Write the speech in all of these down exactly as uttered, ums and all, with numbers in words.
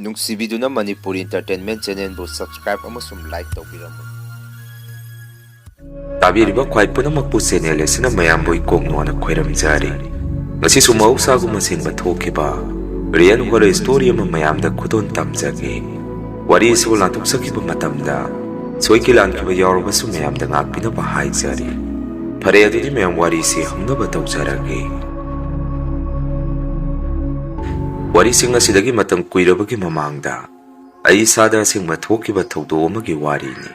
ꯅꯨꯡꯁꯤꯕꯤꯗꯨꯅ Manipur Entertainment Channelꯕꯨ subscribe ꯑꯃꯁꯨꯡ like ꯇꯧꯕꯤꯔꯝꯃꯨ꯫ ꯇꯥꯕꯤꯔꯤꯕ ꯈ꯭ꯋꯥꯏ ꯄꯨꯝꯅꯃꯛꯄꯨ channel ꯑꯁꯤꯅ ꯃꯌꯥꯝꯕꯨ ꯏꯀꯣꯛ ꯅꯣꯟꯅ ꯈꯣꯏꯔꯝꯖꯔꯤ꯫ ꯉꯁꯤꯁꯨ ꯃꯍꯧꯁꯥꯒꯨꯝ ꯑꯁꯦꯡꯕ ꯊꯣꯛꯈꯤꯕ real horror story ꯑꯃ ꯃꯌꯥꯝꯗ ꯈꯨꯗꯣꯜ ꯇꯝꯖꯒꯦ꯫ ꯋꯥꯔꯤ ꯑꯁꯤꯕꯨ ꯂꯥꯟꯊꯣꯛꯆꯈꯤꯕ ꯃꯇꯝꯗ ꯁꯣꯏꯈꯤ ꯂꯥꯟꯈꯤꯕ ꯌꯥꯎꯔꯕꯁꯨ ꯃꯌꯥꯝꯗ ꯉꯥꯛꯄꯤꯅꯕ ꯍꯥꯏꯖꯔꯤ꯫ ꯐꯔꯦ, ꯑꯗꯨꯗꯤ ꯃꯌꯥꯝ ꯋꯥꯔꯤꯁꯤ ꯍꯧꯅꯕ ꯇꯧꯖꯔꯒꯦ꯫ ꯋꯥꯔꯤꯁꯤꯡ ꯑꯁꯤꯗꯒꯤ ꯃꯇꯝ ꯀꯨꯏꯔꯕꯒꯤ ꯃꯃꯥꯡꯗ ꯑꯩ ꯏꯁꯥꯗ ꯑꯁꯦꯡꯕ ꯊꯣꯛꯈꯤꯕ ꯊꯧꯗꯣꯛ ꯑꯃꯒꯤ ꯋꯥꯔꯤꯅꯤ꯫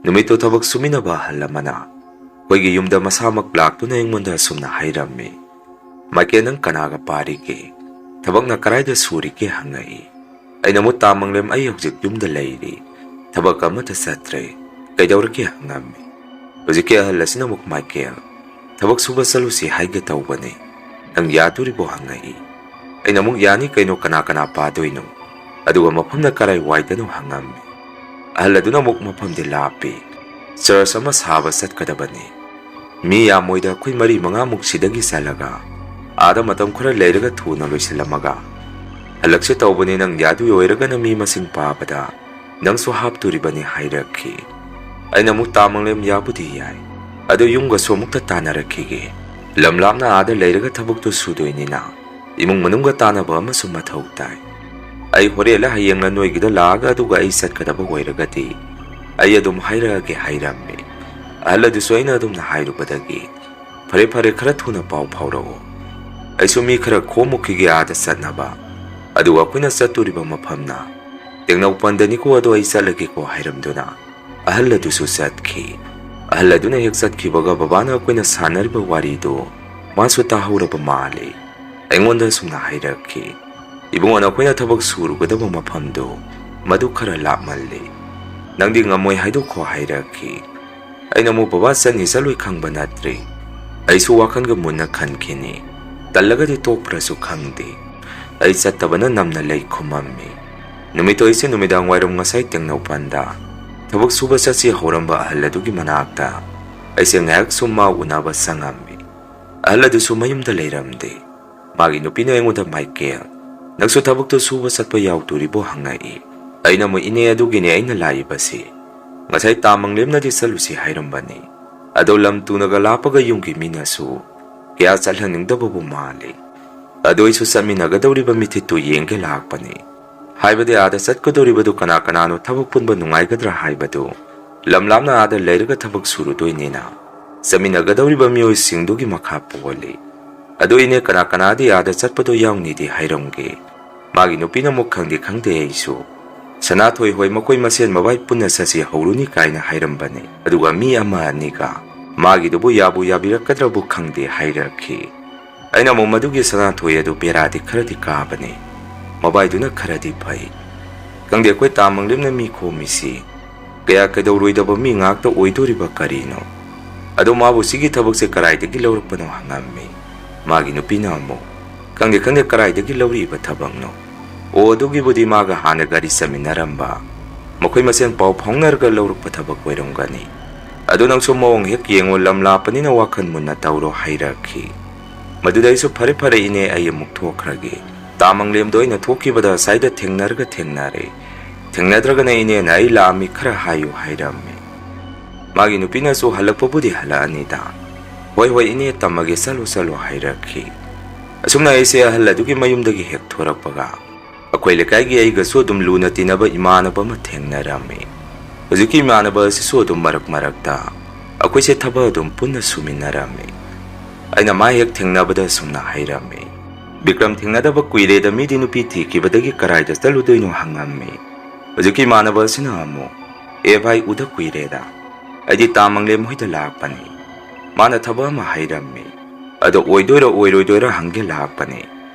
ꯅꯨꯃꯤꯠꯇꯨ ꯊꯕꯛ ꯁꯨꯃꯤꯟꯅꯕ ꯑꯍꯜ ꯑꯃꯅ ꯑꯩꯈꯣꯏꯒꯤ ꯌꯨꯝꯗ ꯃꯁꯥꯃꯛ ꯂꯥꯛꯇꯨꯅ ꯑꯩꯉꯣꯟꯗ ꯑꯁꯨꯝꯅ ꯍꯥꯏꯔꯝꯃꯤ, "ꯃꯥꯏꯀꯦꯜ, ꯅꯪ ꯀꯅꯥꯒ ꯄꯥꯔꯤꯒꯦ? ꯊꯕꯛꯅ ꯀꯗꯥꯏꯗ ꯁꯨꯔꯤꯒꯦ?" ꯍꯪꯉꯛꯏ꯫ ꯑꯩꯅ ꯑꯃꯨꯛ, "ꯇꯥ ꯃꯪꯂꯦꯝ, ꯑꯩ ꯍꯧꯖꯤꯛ ꯌꯨꯝꯗ ꯂꯩꯔꯤ, ꯊꯕꯛ ꯑꯃꯠꯇ ꯆꯠꯇ꯭ꯔꯦ, ꯀꯩꯗꯧꯔꯒꯦ?" ꯍꯪꯉꯝꯃꯤ꯫ ꯍꯧꯖꯤꯛꯀꯤ ꯑꯍꯜ ꯑꯁꯤꯅ ꯑꯃꯨꯛ, "ꯃꯥꯏꯀꯦꯜ, ꯊꯕꯛ ꯁꯨꯕ ꯆꯠꯂꯨꯁꯤ ꯍꯥꯏꯒꯦ ꯇꯧꯕꯅꯤ, ꯅꯪ ꯌꯥꯗꯣꯔꯤꯕꯣ?" ꯍꯪꯉꯛꯏ꯫ ꯑꯩꯅ ꯑꯃꯨꯛ, "ꯌꯥꯅꯤ ꯀꯩꯅꯣ, ꯀꯅꯥ ꯀꯅꯥ ꯄꯥꯗꯣꯏꯅꯣ?" ꯑꯗꯨꯒ ꯃꯐꯝꯅ ꯀꯔꯥꯏ ꯋꯥꯏꯗꯅꯣ ꯍꯪꯉꯝꯃꯤ꯫ ꯑꯍꯜ ꯑꯗꯨꯅ ꯑꯃꯨꯛ, "ꯃꯐꯝꯗꯤ ꯂꯥꯞꯄꯤ, ꯆꯔꯆ ꯑꯃ ꯁꯥꯕ ꯆꯠꯀꯗꯕꯅꯤ, ꯃꯤ ꯌꯥꯝꯃꯣꯏꯗ, ꯑꯩꯈꯣꯏ ꯃꯔꯤ ꯃꯉꯥꯃꯨꯛ ꯁꯤꯗꯒꯤ ꯆꯠꯂꯒ ꯑꯥꯗ ꯃꯇꯝ ꯈꯔ ꯂꯩꯔꯒ ꯊꯨꯅ ꯂꯣꯏꯁꯤꯜꯂꯝꯃꯒ ꯍꯜꯂꯛꯁꯦ ꯇꯧꯕꯅꯤ, ꯅꯪ ꯌꯥꯗꯣꯏ ꯑꯣꯏꯔꯒꯅ ꯃꯤ ꯃꯁꯤꯡ ꯄꯥꯕꯗ ꯅꯪꯁꯨ ꯍꯥꯞꯇꯣꯔꯤꯕꯅꯤ" ꯍꯥꯏꯔꯛꯈꯤ꯫ ꯑꯩꯅ ꯑꯃꯨꯛ, "ꯇꯥ ꯃꯪꯂꯦꯝ, ꯌꯥꯕꯨꯗꯤ ꯌꯥꯏ, ꯑꯗꯣ ꯌꯨꯝꯒꯁꯨ ꯑꯃꯨꯛꯇ ꯇꯥꯟꯅꯔꯛꯈꯤꯒꯦ, ꯂꯝ ꯂꯥꯞꯅ ꯑꯥꯗ ꯂꯩꯔꯒ ꯊꯕꯛꯇꯣ ꯁꯨꯗꯣꯏꯅꯤꯅ ꯏꯃꯨꯡ ꯃꯅꯨꯡꯒ ꯇꯥꯟꯅꯕ ꯑꯃꯁꯨ ꯃꯊꯧ ꯇꯥꯏ꯫ ꯑꯩ ꯍꯣꯔꯦꯟꯂ ꯍꯌꯦꯡꯂ ꯅꯣꯏꯒꯤꯗ ꯂꯥꯛꯑꯒ ꯑꯗꯨꯒ ꯑꯩ ꯆꯠꯀꯗꯕ ꯑꯣꯏꯔꯒꯗꯤ ꯑꯩ ꯑꯗꯨꯝ ꯍꯥꯏꯔꯛꯑꯒꯦ" ꯍꯥꯏꯔꯝꯃꯤ꯫ ꯑꯍꯜ ꯑꯗꯨꯁꯨ ꯑꯩꯅ ꯑꯗꯨꯝꯅ ꯍꯥꯏꯔꯨꯕꯗꯒꯤ, "ꯐꯔꯦ ꯐꯔꯦ, ꯈꯔ ꯊꯨꯅ ꯄꯥꯎ ꯐꯥꯎꯔꯛꯑꯣ, ꯑꯩꯁꯨ ꯃꯤ ꯈꯔ ꯈꯣꯝꯃꯨꯈꯤꯒꯦ ꯑꯥꯗ ꯆꯠꯅꯕ, ꯑꯗꯨꯒ ꯑꯩꯈꯣꯏꯅ ꯆꯠꯇꯣꯔꯤꯕ ꯃꯐꯝꯅ ꯇꯦꯡꯅꯧꯄꯜꯗꯅꯤꯀꯣ, ꯑꯗꯣ ꯑꯩ ꯆꯠꯂꯒꯦꯀꯣ" ꯍꯥꯏꯔꯝꯗꯨꯅ ꯑꯍꯜ ꯑꯗꯨꯁꯨ ꯆꯠꯈꯤ꯫ ꯑꯍꯜ ꯑꯗꯨꯅ ꯍꯦꯛ ꯆꯠꯈꯤꯕꯒ ꯕꯕꯥꯅ ꯑꯩꯈꯣꯏꯅ ꯁꯥꯟꯅꯔꯤꯕ ꯋꯥꯔꯤꯗꯨ ꯃꯥꯁꯨ ꯇꯥꯍꯧꯔꯕ ꯃꯥꯜꯂꯤ꯫ ꯑꯩꯉꯣꯟꯗ ꯑꯁꯨꯝꯅ ꯍꯥꯏꯔꯛꯈꯤ, "ꯏꯕꯨꯡꯉꯣ, ꯅꯈꯣꯏꯅ ꯊꯕꯛ ꯁꯨꯔꯨꯒꯗꯕ ꯃꯐꯝꯗꯨ ꯃꯗꯨ ꯈꯔ ꯂꯥꯞꯃꯜꯂꯤ, ꯅꯪꯗꯤ ꯉꯝꯃꯣꯏ ꯍꯥꯏꯗꯣꯛꯈꯣ" ꯍꯥꯏꯔꯛꯈꯤ꯫ ꯑꯩꯅ ꯑꯃꯨꯛ, "ꯕꯕꯥ, ꯆꯠꯅꯤ ꯆꯠꯂꯣꯏ ꯈꯪꯕ ꯅꯠꯇ꯭ꯔꯤ, ꯑꯩꯁꯨ ꯋꯥꯈꯜꯒ ꯃꯨꯟꯅ ꯈꯟꯈꯤꯅꯤ, ꯇꯜꯂꯒꯗꯤ ꯇꯣꯛꯄ꯭ꯔꯁꯨ ꯈꯪꯗꯦ, ꯑꯩ ꯆꯠꯇꯕꯅ ꯅꯝꯅ ꯂꯩ" ꯈꯨꯝꯃꯝꯃꯤ꯫ ꯅꯨꯃꯤꯠꯇꯣ ꯑꯩꯁꯦ ꯅꯨꯃꯤꯗꯥꯡ ꯋꯥꯏꯔꯝ ꯉꯁꯥꯏ ꯇꯦꯡꯅꯧꯄꯜꯗ ꯊꯕꯛ ꯁꯨꯕ ꯆꯠꯁꯤ ꯍꯧꯔꯝꯕ ꯑꯍꯜ ꯑꯗꯨꯒꯤ ꯃꯅꯥꯛꯇ ꯑꯩꯁꯦ ꯉꯥꯏꯍꯥꯛ ꯁꯨꯝ ꯃꯥ ꯎꯅꯕ ꯆꯪꯉꯝꯃꯤ꯫ ꯑꯍꯜ ꯑꯗꯨꯁꯨ ꯃꯌꯨꯝꯗ ꯂꯩꯔꯝꯗꯦ꯫ ꯃꯥꯒꯤ ꯅꯨꯄꯤꯅ ꯑꯩꯉꯣꯟꯗ, "ꯃꯥꯏꯀꯦꯜ, "ꯅꯪꯁꯨ ꯊꯕꯛꯇꯨ ꯁꯨꯕ ꯆꯠꯄ ꯌꯥꯎꯗꯣꯔꯤꯕꯣ?" ꯍꯪꯉꯛꯏ꯫ ꯑꯩꯅ ꯑꯃꯨꯛ, "ꯏꯅꯦ, ꯑꯗꯨꯒꯤꯅꯦ ꯑꯩꯅ ꯂꯥꯛꯏꯕꯁꯤ꯫ ꯉꯁꯥꯏ ꯇꯥ ꯃꯪꯂꯦꯝꯅꯗꯤ ꯆꯠꯂꯨꯁꯤ ꯍꯥꯏꯔꯝꯕꯅꯤ, ꯑꯗꯣ ꯂꯝ ꯇꯨꯅꯒ ꯂꯥꯞꯄꯒ ꯌꯨꯝꯒꯤ ꯃꯤꯅꯁꯨ ꯀꯌꯥ ꯆꯠꯍꯟꯅꯤꯡꯗꯕꯕꯨ ꯃꯥꯜꯂꯤ꯫ ꯑꯗꯣ ꯑꯩꯁꯨ ꯆꯠꯃꯤꯟꯅꯒꯗꯧꯔꯤꯕ ꯃꯤꯊꯤꯠꯇꯨ ꯌꯦꯡꯒꯦ ꯂꯥꯛꯄꯅꯤ꯫ ꯍꯥꯏꯕꯗꯤ ꯑꯥꯗ ꯆꯠꯀꯗꯧꯔꯤꯕꯗꯨ ꯀꯅꯥ ꯀꯅꯥꯅꯣ ꯊꯕꯛ ꯄꯨꯟꯕ ꯅꯨꯡꯉꯥꯏꯒꯗ꯭ꯔꯥ ꯍꯥꯏꯕꯗꯨ ꯂꯝ ꯂꯥꯞꯅ ꯑꯥꯗ ꯂꯩꯔꯒ ꯊꯕꯛ ꯁꯨꯔꯨꯗꯣꯏꯅꯤꯅ ꯆꯠꯃꯤꯟꯅꯒꯗꯧꯔꯤꯕ ꯃꯤꯑꯣꯏꯁꯤꯡꯗꯨꯒꯤ ꯃꯈꯥ ꯄꯣꯜꯂꯤ꯫ ꯑꯗꯨ ꯏꯅꯦ, ꯀꯅꯥ ꯀꯅꯥꯗꯤ ꯑꯥꯗ ꯆꯠꯄꯗꯣ ꯌꯥꯎꯅꯤꯗꯤ ꯍꯥꯏꯔꯝꯒꯦ?" ꯃꯥꯒꯤ ꯅꯨꯄꯤꯅ ꯑꯃꯨꯛ, "ꯈꯪꯗꯦ ꯈꯪꯗꯦ ꯑꯩꯁꯨ꯫ ꯁꯅꯥꯊꯣꯏ ꯍꯣꯏ ꯃꯈꯣꯏ ꯃꯁꯦꯟ ꯃꯕꯥꯏ ꯄꯨꯟꯅ ꯆꯠꯁꯤ ꯍꯧꯔꯨꯅꯤ ꯀꯥꯏꯅ ꯍꯥꯏꯔꯝꯕꯅꯤ꯫ ꯑꯗꯨꯒ ꯃꯤ ꯑꯃ ꯑꯅꯤꯒ꯫ ꯃꯥꯒꯤꯗꯨꯕꯨ ꯌꯥꯕꯨ ꯌꯥꯕꯤꯔꯛꯀꯗ꯭ꯔꯕꯨ ꯈꯪꯗꯦ" ꯍꯥꯏꯔꯛꯈꯤ꯫ ꯑꯩꯅ ꯑꯃꯨꯛ, "ꯃꯗꯨꯒꯤ ꯁꯅꯥꯊꯣꯏ ꯑꯗꯨ ꯕꯦꯔꯥꯗꯤ ꯈꯔꯗꯤ ꯀꯥꯕꯅꯤ꯫ ꯃꯕꯥꯏꯗꯨꯅ ꯈꯔꯗꯤ ꯐꯩ꯫ ꯈꯪꯗꯦ, ꯑꯩꯈꯣꯏ ꯇꯥ ꯃꯪꯂꯦꯝꯅ ꯃꯤ ꯈꯣꯝꯃꯤꯁꯤ ꯀꯌꯥ ꯀꯩꯗꯧꯔꯣꯏꯗꯕ ꯃꯤ ꯉꯥꯛꯇ ꯑꯣꯏꯗꯣꯔꯤꯕ ꯀꯔꯤꯅꯣ? ꯑꯗꯣ ꯃꯥꯕꯨ ꯁꯤꯒꯤ ꯊꯕꯛꯁꯦ ꯀꯔꯥꯏꯗꯒꯤ ꯂꯧꯔꯛꯄꯅꯣ?" ꯍꯪꯉꯝꯃꯤ꯫ ꯃꯥꯒꯤ ꯅꯨꯄꯤꯅ ꯑꯃꯨꯛ, "ꯈꯪꯗꯦ ꯈꯪꯗꯦ, ꯀꯔꯥꯏꯗꯒꯤ ꯂꯧꯔꯛꯏꯕ ꯊꯕꯛꯅꯣ? ꯑꯣ, ꯑꯗꯨꯒꯤꯕꯨꯗꯤ ꯃꯥꯒ ꯍꯥꯟꯅ ꯒꯥꯔꯤ ꯆꯠꯃꯤꯟꯅꯔꯝꯕ, ꯃꯈꯣꯏ ꯃꯁꯦꯟ ꯄꯥꯎ ꯐꯥꯎꯅꯔꯒ ꯂꯧꯔꯛꯄ ꯊꯕꯛ ꯑꯣꯏꯔꯝꯒꯅꯤ꯫ ꯑꯗꯣ ꯅꯪꯁꯨ ꯃꯑꯣꯡ ꯍꯦꯛ ꯌꯦꯡꯉꯣ, ꯂꯝ ꯂꯥꯞꯄꯅꯤꯅ ꯋꯥꯈꯜ ꯃꯨꯟꯅ ꯇꯧꯔꯣ" ꯍꯥꯏꯔꯛꯈꯤ꯫ ꯃꯗꯨꯗ ꯑꯩꯁꯨ, "ꯐꯔꯦ ꯐꯔꯦ ꯏꯅꯦ, ꯑꯩ ꯑꯃꯨꯛ ꯊꯣꯛꯈ꯭ꯔꯒꯦ꯫ ꯇꯥ ꯃꯪꯂꯦꯝꯗꯣ ꯑꯩꯅ ꯊꯣꯛꯈꯤꯕꯗ ꯑꯁꯥꯏꯗ ꯊꯦꯡꯅꯔꯒ ꯊꯦꯡꯅꯔꯦ꯫ ꯊꯦꯡꯅꯗ꯭ꯔꯒꯅ ꯏꯅꯦꯅ ꯑꯩ ꯂꯥꯛꯑꯝꯃꯤ ꯈꯔ ꯍꯥꯏꯌꯨ" ꯍꯥꯏꯔꯝꯃꯤ꯫ ꯃꯥꯒꯤ ꯅꯨꯄꯤꯅꯁꯨ, "ꯍꯜꯂꯛꯄꯕꯨꯗꯤ ꯍꯜꯂꯛꯑꯅꯤꯗ꯫ ꯍꯣꯏ ꯍꯣꯏ ꯏꯅꯦ, ꯇꯝꯃꯒꯦ, ꯆꯠꯂꯣ ꯆꯠꯂꯣ" ꯍꯥꯏꯔꯛꯈꯤ꯫ ꯑꯁꯨꯝꯅ ꯑꯩꯁꯦ ꯑꯍꯜ ꯑꯗꯨꯒꯤ ꯃꯌꯨꯝꯗꯒꯤ ꯍꯦꯛ ꯊꯣꯔꯛꯄꯒ ꯑꯩꯈꯣꯏ ꯂꯩꯀꯥꯏꯒꯤ ꯑꯩꯒꯁꯨ ꯑꯗꯨꯝ ꯂꯨꯅ ꯇꯤꯟꯅꯕ ꯏꯃꯥꯟꯅꯕ ꯑꯃ ꯊꯦꯡꯅꯔꯝꯃꯤ꯫ ꯍꯧꯖꯤꯛꯀꯤ ꯏꯃꯥꯟꯅꯕ ꯑꯁꯤꯁꯨ ꯑꯗꯨꯝ ꯃꯔꯛ ꯃꯔꯛꯇ ꯑꯩꯈꯣꯏꯁꯦ ꯊꯕꯛ ꯑꯗꯨꯝ ꯄꯨꯟꯅ ꯁꯨꯃꯤꯟꯅꯔꯝꯃꯤ꯫ ꯑꯩꯅ ꯃꯥ ꯍꯦꯛ ꯊꯦꯡꯅꯕꯗ ꯑꯁꯨꯝꯅ ꯍꯥꯏꯔꯝꯃꯤ, "ꯕꯤꯀ꯭ꯔꯝ ꯊꯦꯡꯅꯗꯕ ꯀꯨꯏꯔꯦꯗ, ꯃꯤꯗꯤ ꯅꯨꯄꯤ ꯊꯤꯈꯤꯕꯗꯒꯤ ꯀꯔꯥꯏꯗ ꯆꯠꯂꯨꯗꯣꯏꯅꯣ?" ꯍꯪꯉꯝꯃꯤ꯫ ꯍꯧꯖꯤꯛꯀꯤ ꯏꯃꯥꯟꯅꯕ ꯑꯁꯤꯅ ꯑꯃꯨꯛ, "ꯑꯦ ꯚꯥꯏ, ꯎꯗ ꯀꯨꯏꯔꯦꯗ꯫ ꯑꯩꯗꯤ ꯇꯥ ꯃꯪꯂꯦꯝ ꯍꯣꯏꯗ ꯂꯥꯛꯄꯅꯤ꯫ ꯃꯥꯅ ꯊꯕꯛ ꯑꯃ ꯍꯥꯏꯔꯝꯃꯤ꯫ ꯑꯗꯣ ꯑꯣꯏꯗꯣꯏꯔ ꯑꯣꯏꯔꯣꯏꯗꯣꯏꯔ ꯍꯪꯒꯦ ꯂꯥꯛꯄꯅꯤ꯫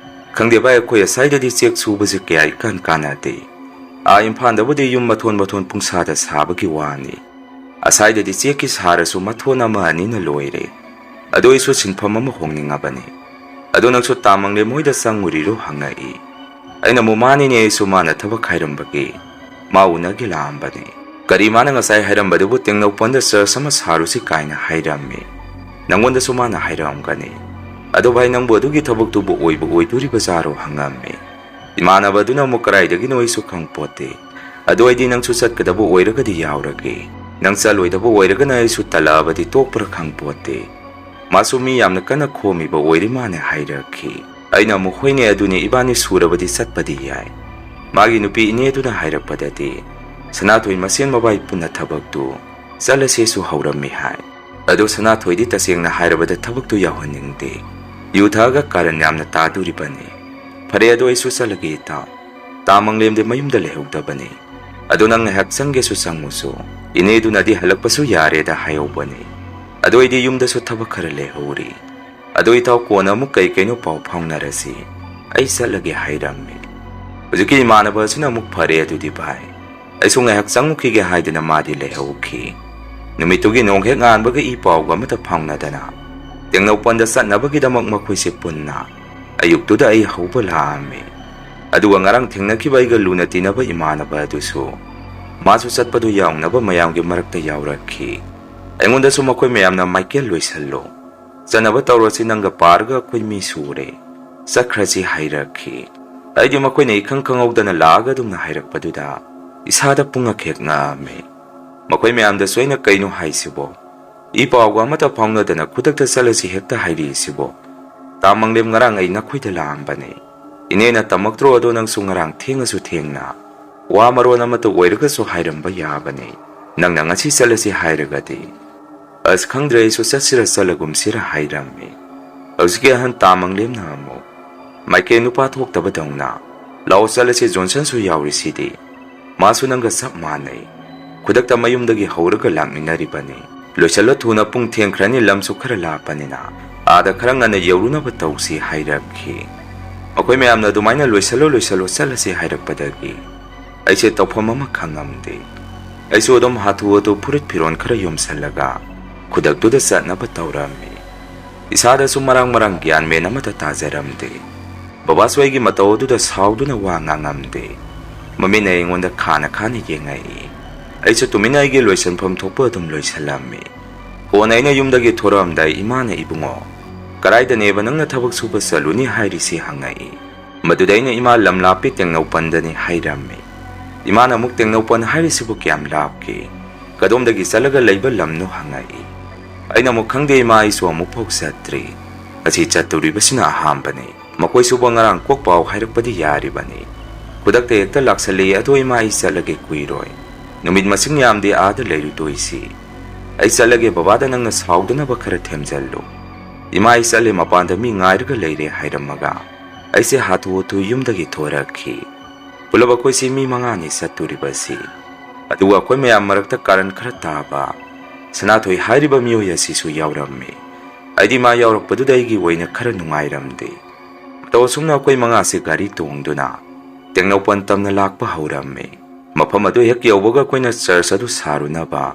ꯈꯪꯗꯦ ꯚꯥꯏ, ꯑꯩꯈꯣꯏ ꯑꯁꯥꯏꯗꯗꯤ ꯆꯦꯛ ꯁꯨꯕꯁꯦ ꯀꯌꯥ ꯏꯀꯥꯟ ꯀꯥꯟꯅꯗꯦ꯫ ꯑꯥ ꯏꯝꯐꯥꯜꯗꯕꯨꯗꯤ ꯌꯨꯝ ꯃꯊꯣꯟ ꯃꯊꯣꯟ ꯄꯨꯡꯁꯥꯗ ꯁꯥꯕꯒꯤ ꯋꯥꯅꯤ꯫ ꯑꯁꯥꯏꯗꯗꯤ ꯆꯦꯛꯀꯤ ꯁꯥꯔꯁꯨ ꯃꯊꯣꯟ ꯑꯃ ꯑꯅꯤꯅ ꯂꯣꯏꯔꯦ꯫ ꯑꯗꯣ ꯑꯩꯁꯨ ꯁꯤꯟꯐꯝ ꯑꯃ ꯍꯣꯡꯅꯤꯡꯉꯕꯅꯤ꯫ ꯑꯗꯣ ꯅꯪꯁꯨ ꯇꯥ ꯃꯪꯂꯦꯝ ꯍꯣꯏꯗ ꯆꯪꯉꯨꯔꯤꯔꯣ?" ꯍꯪꯉꯛꯏ꯫ ꯑꯩꯅ ꯑꯃꯨꯛ, "ꯃꯥꯅꯤꯅꯦ, ꯑꯩꯁꯨ ꯃꯥꯅ ꯊꯕꯛ ꯍꯥꯏꯔꯝꯕꯒꯤ ꯃꯥ ꯎꯅꯒꯦ ꯂꯥꯛꯑꯝꯕꯅꯤ꯫ ꯀꯔꯤ ꯃꯥꯅ ꯉꯁꯥꯏ ꯍꯥꯏꯔꯝꯕꯗꯨꯕꯨ, ꯇꯦꯡꯅꯧꯄꯜꯗ ꯆꯔꯆ ꯑꯃ ꯁꯥꯔꯨꯁꯤ ꯀꯥꯏꯅ ꯍꯥꯏꯔꯝꯃꯤ꯫ ꯅꯪꯉꯣꯟꯗꯁꯨ ꯃꯥꯅ ꯍꯥꯏꯔꯝꯒꯅꯤ꯫ ꯑꯗꯣ ꯚꯥꯏ, ꯅꯪꯕꯨ ꯑꯗꯨꯒꯤ ꯊꯕꯛꯇꯨꯕꯨ ꯑꯣꯏꯕꯨ ꯑꯣꯏꯗꯣꯔꯤꯕꯖꯥꯔꯣ?" ꯍꯪꯉꯝꯃꯤ꯫ ꯏꯃꯥꯟꯅꯕ ꯑꯗꯨꯅ ꯑꯃꯨꯛ, "ꯀꯔꯥꯏꯗꯒꯤꯅꯣ ꯑꯩꯁꯨ ꯈꯪꯄꯣꯠꯇꯦ꯫ ꯑꯗꯨ ꯑꯣꯏꯗꯤ ꯅꯪꯁꯨ ꯆꯠꯀꯗꯕ ꯑꯣꯏꯔꯒꯗꯤ ꯌꯥꯎꯔꯒꯦ꯫ ꯅꯪ ꯆꯠꯂꯣꯏꯗꯕ ꯑꯣꯏꯔꯒꯅ ꯑꯩꯁꯨ ꯇꯜꯂꯛꯑꯕꯗꯤ ꯇꯣꯛꯄ꯭ꯔꯥ ꯈꯪꯄꯣꯠꯇꯦ꯫ ꯃꯥꯁꯨ ꯃꯤ ꯌꯥꯝꯅ ꯀꯟꯅ ꯈꯣꯝꯃꯤꯕ ꯑꯣꯏꯔꯤ ꯃꯥꯅꯦ" ꯍꯥꯏꯔꯛꯈꯤ꯫ ꯑꯩꯅ ꯑꯃꯨꯛ, "ꯍꯣꯏꯅꯦ, ꯑꯗꯨꯅꯤ, ꯏꯕꯥꯅꯤ ꯁꯨꯔꯕꯗꯤ ꯆꯠꯄꯗꯤ ꯌꯥꯏ"꯫ ꯃꯥꯒꯤ ꯅꯨꯄꯤ ꯏꯅꯦꯗꯨꯅ ꯍꯥꯏꯔꯛꯄꯗꯗꯤ, "ꯁꯅꯥꯊꯣꯏ ꯃꯁꯦꯟ ꯃꯕꯥꯏ ꯄꯨꯟꯅ ꯊꯕꯛꯇꯨ ꯆꯠꯂꯁꯦꯁꯨ ꯍꯧꯔꯝꯃꯤ" ꯍꯥꯏ꯫ ꯑꯗꯣ ꯁꯅꯥꯊꯣꯏꯗꯤ ꯇꯁꯦꯡꯅ ꯍꯥꯏꯔꯕꯗ ꯊꯕꯛꯇꯨ ꯌꯥꯎꯍꯟꯅꯤꯡꯗꯦ꯫ ꯌꯨ ꯊꯛꯑꯒ ꯀꯥꯔꯟ ꯌꯥꯝꯅ ꯇꯥꯗꯣꯔꯤꯕꯅꯤ꯫ "ꯐꯔꯦ, ꯑꯗꯣ ꯑꯩꯁꯨ ꯆꯠꯂꯒꯦ ꯏꯇꯥꯎ꯫ ꯇꯥ ꯃꯪꯂꯦꯝꯗꯤ ꯃꯌꯨꯝꯗ ꯂꯩꯍꯧꯗꯕꯅꯤ꯫ ꯑꯗꯣ ꯅꯪ ꯉꯥꯏꯍꯥꯛ ꯆꯪꯒꯦꯁꯨ ꯆꯪꯉꯨꯁꯨ꯫ ꯏꯅꯦꯗꯨꯅꯗꯤ ꯍꯜꯂꯛꯄꯁꯨ ꯌꯥꯔꯦꯗ ꯍꯥꯏꯍꯧꯕꯅꯤ꯫ ꯑꯗꯣ ꯑꯩꯗꯤ ꯌꯨꯝꯗꯁꯨ ꯊꯕꯛ ꯈꯔ ꯂꯩꯍꯧꯔꯤ꯫ ꯑꯗꯣ ꯏꯇꯥꯎ, ꯀꯣꯟꯅ ꯑꯃꯨꯛ ꯀꯩ ꯀꯩꯅꯣ ꯄꯥꯎ ꯐꯥꯎꯅꯔꯁꯤ꯫ ꯑꯩ ꯆꯠꯂꯒꯦ" ꯍꯥꯏꯔꯝꯃꯤ꯫ ꯍꯧꯖꯤꯛꯀꯤ ꯏꯃꯥꯟꯅꯕ ꯑꯁꯤꯅ ꯑꯃꯨꯛ, "ꯐꯔꯦ ꯑꯗꯨꯗꯤ ꯚꯥꯏ, ꯑꯩꯁꯨ ꯉꯥꯏꯍꯥꯛ ꯆꯪꯉꯨꯈꯤꯒꯦ" ꯍꯥꯏꯗꯨꯅ ꯃꯥꯗꯤ ꯂꯩꯍꯧꯈꯤ꯫ ꯅꯨꯃꯤꯠꯇꯨꯒꯤ ꯅꯣꯡ ꯍꯦꯛ ꯉꯥꯟꯕꯒ ꯏ ꯄꯥꯎꯒ ꯑꯃꯠꯇ ꯐꯥꯎꯅꯗꯅ ꯇꯦꯡꯅꯧꯄꯜꯗ ꯆꯠꯅꯕꯒꯤꯗꯃꯛ ꯃꯈꯣꯏꯁꯦ ꯄꯨꯟꯅ ꯑꯌꯨꯛꯇꯨꯗ ꯑꯩ ꯍꯧꯕ ꯂꯥꯛꯑꯝꯃꯤ꯫ ꯑꯗꯨꯒ ꯉꯔꯥꯡ ꯊꯦꯡꯅꯈꯤꯕ ꯑꯩꯒ ꯂꯨꯅ ꯇꯤꯟꯅꯕ ꯏꯃꯥꯟꯅꯕ ꯑꯗꯨꯁꯨ, ꯃꯥꯁꯨ ꯆꯠꯄꯗꯨ ꯌꯥꯎꯅꯕ ꯃꯌꯥꯝꯒꯤ ꯃꯔꯛꯇ ꯌꯥꯎꯔꯛꯈꯤ꯫ ꯑꯩꯉꯣꯟꯗꯁꯨ ꯃꯈꯣꯏ ꯃꯌꯥꯝꯅ, "ꯃꯥꯏꯀꯦꯜ, ꯂꯣꯏꯁꯜꯂꯣ, ꯆꯠꯅꯕ ꯇꯧꯔꯁꯤ, ꯅꯪꯒ ꯄꯥꯔꯒ ꯑꯩꯈꯣꯏ ꯃꯤ ꯁꯨꯔꯦ, ꯆꯠꯈ꯭ꯔꯁꯤ" ꯍꯥꯏꯔꯛꯈꯤ꯫ ꯑꯩꯗꯤ ꯃꯈꯣꯏꯅ ꯏꯈꯪ ꯈꯪꯍꯧꯗꯅ ꯂꯥꯛꯑꯒ ꯑꯗꯨꯝꯅ ꯍꯥꯏꯔꯛꯄꯗꯨꯗ ꯏꯁꯥꯗ ꯄꯨꯡꯉꯛ ꯍꯦꯛ ꯉꯛꯑꯝꯃꯤ꯫ ꯃꯈꯣꯏ ꯃꯌꯥꯝꯗꯁꯨ ꯑꯩꯅ, "ꯀꯩꯅꯣ ꯍꯥꯏꯁꯤꯕꯣ? ꯏ ꯄꯥꯎꯒ ꯑꯃꯠꯇ ꯐꯥꯎꯅꯗꯅ ꯈꯨꯗꯛꯇ ꯆꯠꯂꯁꯤ ꯍꯦꯛꯇ ꯍꯥꯏꯔꯤꯁꯤꯕꯣ? ꯇꯥ ꯃꯪꯂꯦꯝ ꯉꯔꯥꯡ ꯑꯩ ꯅꯈꯣꯏꯗ ꯂꯥꯛꯑꯝꯕꯅꯦ꯫ ꯏꯅꯦꯅ ꯇꯝꯃꯛꯇ꯭ꯔꯣ? ꯑꯗꯣ ꯅꯪꯁꯨ ꯉꯔꯥꯡ ꯊꯦꯡꯉꯁꯨ ꯊꯦꯡꯅ ꯋꯥ ꯃꯔꯣꯟ ꯑꯃꯠꯇ ꯑꯣꯏꯔꯒꯁꯨ ꯍꯥꯏꯔꯝꯕ ꯌꯥꯕꯅꯦ꯫ ꯅꯪꯅ ꯉꯁꯤ ꯆꯠꯂꯁꯤ ꯍꯥꯏꯔꯒꯗꯤ"꯫ "ꯑꯁ, ꯈꯪꯗ꯭ꯔꯦ, ꯑꯩꯁꯨ ꯆꯠꯁꯤꯔ ꯆꯠꯂꯒꯨꯝꯁꯤꯔ" ꯍꯥꯏꯔꯝꯃꯤ꯫ ꯍꯧꯖꯤꯛꯀꯤ ꯑꯍꯟ ꯇꯥ ꯃꯪꯂꯦꯝꯅ ꯑꯃꯨꯛ, "ꯃꯥꯏꯀꯩ ꯅꯨꯄꯥ ꯊꯣꯛꯇꯕꯗꯧꯅ, ꯂꯥꯛꯑꯣ ꯆꯠꯂꯁꯤ, ꯖꯣꯟꯁꯟꯁꯨ ꯌꯥꯎꯔꯤꯁꯤꯗꯤ꯫ ꯃꯥꯁꯨ ꯅꯪꯒ ꯆꯞ ꯃꯥꯟꯅꯩ꯫ ꯈꯨꯗꯛꯇ ꯃꯌꯨꯝꯗꯒꯤ ꯍꯧꯔꯒ ꯂꯥꯛꯃꯤꯟꯅꯔꯤꯕꯅꯤ꯫ ꯂꯣꯏꯁꯜꯂꯣ ꯊꯨꯅ, ꯄꯨꯡ ꯊꯦꯡꯈ꯭ꯔꯅꯤ, ꯂꯝꯁꯨ ꯈꯔ ꯂꯥꯞꯄꯅꯤꯅ꯫ ꯑꯥꯗ ꯈꯔ ꯉꯟꯅ ꯌꯧꯔꯨꯅꯕ ꯇꯧꯁꯤ" ꯍꯥꯏꯔꯛꯈꯤ꯫ ꯃꯈꯣꯏ ꯃꯌꯥꯝꯅ ꯑꯗꯨꯃꯥꯏꯅ "ꯂꯣꯏꯁꯜꯂꯣ, ꯂꯣꯏꯁꯜꯂꯣ, ꯆꯠꯂꯁꯤ" ꯍꯥꯏꯔꯛꯄꯗꯒꯤ ꯑꯩꯁꯦ ꯇꯧꯐꯝ ꯑꯃ ꯈꯪꯉꯝꯗꯦ꯫ ꯑꯩꯁꯨ ꯑꯗꯨꯝ ꯍꯥꯊꯨ ꯍꯥꯊꯨ ꯐꯨꯔꯤꯠ ꯐꯤꯔꯣꯜ ꯈꯔ ꯌꯣꯝꯁꯜꯂꯒ ꯈꯨꯗꯛꯇꯨꯗ ꯆꯠꯅꯕ ꯇꯧꯔꯝꯃꯤ꯫ ꯏꯁꯥꯗꯁꯨ ꯃꯔꯥꯡ ꯃꯔꯥꯡ ꯒ꯭ꯌꯥꯟ ꯃꯦꯟ ꯑꯃꯠꯇ ꯇꯥꯖꯔꯝꯗꯦ꯫ ꯕꯕꯥꯁꯨ ꯑꯩꯒꯤ ꯃꯇꯧ ꯑꯗꯨꯗ ꯁꯥꯎꯗꯨꯅ ꯋꯥ ꯉꯥꯡꯉꯝꯗꯦ꯫ ꯃꯃꯤꯠꯅ ꯑꯩꯉꯣꯟꯗ ꯈꯥꯅ ꯈꯥꯅ ꯌꯦꯡꯉꯛꯏ꯫ ꯑꯩꯁꯨ ꯇꯨꯃꯤꯟꯅ ꯑꯩꯒꯤ ꯂꯣꯏꯁꯤꯟꯐꯝ ꯊꯣꯛꯄ ꯑꯗꯨꯝ ꯂꯣꯏꯁꯤꯜꯂꯝꯃꯤ꯫ ꯀꯣꯟꯅ ꯑꯩꯅ ꯌꯨꯝꯗꯒꯤ ꯊꯣꯔꯛꯑꯝꯗꯥꯏ ꯏꯃꯥꯅ, "ꯏꯕꯨꯡꯉꯣ, ꯀꯗꯥꯏꯗꯅꯦꯕ ꯅꯪꯅ ꯊꯕꯛ ꯁꯨꯕ ꯆꯠꯂꯨꯅꯤ ꯍꯥꯏꯔꯤꯁꯤ?" ꯍꯪꯉꯛꯏ꯫ ꯃꯗꯨꯗ ꯑꯩꯅ, "ꯏꯃꯥ, ꯂꯝ ꯂꯥꯞꯄꯤ, ꯇꯦꯡꯅꯧꯄꯜꯗꯅꯤ" ꯍꯥꯏꯔꯝꯃꯤ꯫ ꯏꯃꯥꯅ ꯑꯃꯨꯛ, "ꯇꯦꯡꯅꯧꯄꯜ ꯍꯥꯏꯔꯤꯁꯤꯕꯨ ꯀꯌꯥꯝ ꯂꯥꯞꯀꯦ? ꯀꯗꯣꯝꯗꯒꯤ ꯆꯠꯂꯒ ꯂꯩꯕ ꯂꯝꯅꯣ?" ꯍꯪꯉꯛꯏ꯫ ꯑꯩꯅ ꯑꯃꯨꯛ, "ꯈꯪꯗꯦ ꯏꯃꯥ, ꯑꯩꯁꯨ ꯑꯃꯨꯛꯐꯥꯎ ꯆꯠꯇ꯭ꯔꯤ꯫ ꯉꯁꯤ ꯆꯠꯇꯣꯔꯤꯕꯁꯤꯅ ꯑꯍꯥꯟꯕꯅꯤ꯫ ꯃꯈꯣꯏꯁꯨꯕꯨ ꯉꯔꯥꯡ ꯀꯣꯛ ꯄꯥꯎ ꯍꯥꯏꯔꯛꯄꯗꯤ ꯌꯥꯔꯤꯕꯅꯤ꯫ ꯈꯨꯗꯛꯇ ꯍꯦꯛꯇ ꯂꯥꯛꯁꯜꯂꯛꯏ꯫ ꯑꯗꯣ ꯏꯃꯥ, ꯑꯩ ꯆꯠꯂꯒꯦ, ꯀꯨꯏꯔꯣꯏ꯫ ꯅꯨꯃꯤꯠ ꯃꯁꯤꯡ ꯌꯥꯝꯗꯦ ꯑꯥꯗ ꯂꯩꯔꯨꯗꯣꯏꯁꯤ꯫ ꯑꯩ ꯆꯠꯂꯒꯦ, ꯕꯕꯥꯗ ꯅꯪꯅ ꯁꯥꯎꯗꯅꯕ ꯈꯔ ꯊꯦꯝꯖꯜꯂꯨ꯫ ꯏꯃꯥ, ꯑꯩ ꯆꯠꯂꯦ, ꯃꯄꯥꯟꯗ ꯃꯤ ꯉꯥꯏꯔꯒ ꯂꯩꯔꯦ" ꯍꯥꯏꯔꯝꯃꯒ ꯑꯩꯁꯦ ꯍꯥꯊꯨ ꯍꯥꯊꯨ ꯌꯨꯝꯗꯒꯤ ꯊꯣꯔꯛꯈꯤ꯫ ꯄꯨꯂꯞ ꯑꯩꯈꯣꯏꯁꯤ ꯃꯤ ꯃꯉꯥꯅꯤ ꯆꯠꯇꯣꯔꯤꯕꯁꯤ꯫ ꯑꯗꯨꯒ ꯑꯩꯈꯣꯏ ꯃꯌꯥꯝ ꯃꯔꯛꯇ ꯀꯥꯔꯟ ꯈꯔ ꯇꯥꯕ ꯁꯅꯥꯊꯣꯏ ꯍꯥꯏꯔꯤꯕ ꯃꯤꯑꯣꯏ ꯑꯁꯤꯁꯨ ꯌꯥꯎꯔꯝꯃꯤ꯫ ꯑꯩꯗꯤ ꯃꯥ ꯌꯥꯎꯔꯛꯄꯗꯨꯗ ꯑꯩꯒꯤ ꯑꯣꯏꯅ ꯈꯔ ꯅꯨꯡꯉꯥꯏꯔꯝꯗꯦ꯫ ꯃꯇꯧ ꯑꯁꯨꯝꯅ ꯑꯩꯈꯣꯏ ꯃꯉꯥꯁꯦ ꯒꯥꯔꯤ ꯇꯣꯡꯗꯨꯅ ꯇꯦꯡꯅꯧꯄꯜ ꯇꯝꯅ ꯂꯥꯛꯄ ꯍꯧꯔꯝꯃꯤ꯫ ꯃꯐꯝ ꯑꯗꯨ ꯍꯦꯛ ꯌꯧꯕꯒ ꯑꯩꯈꯣꯏꯅ ꯆꯔꯆ ꯑꯗꯨ ꯁꯥꯔꯨꯅꯕ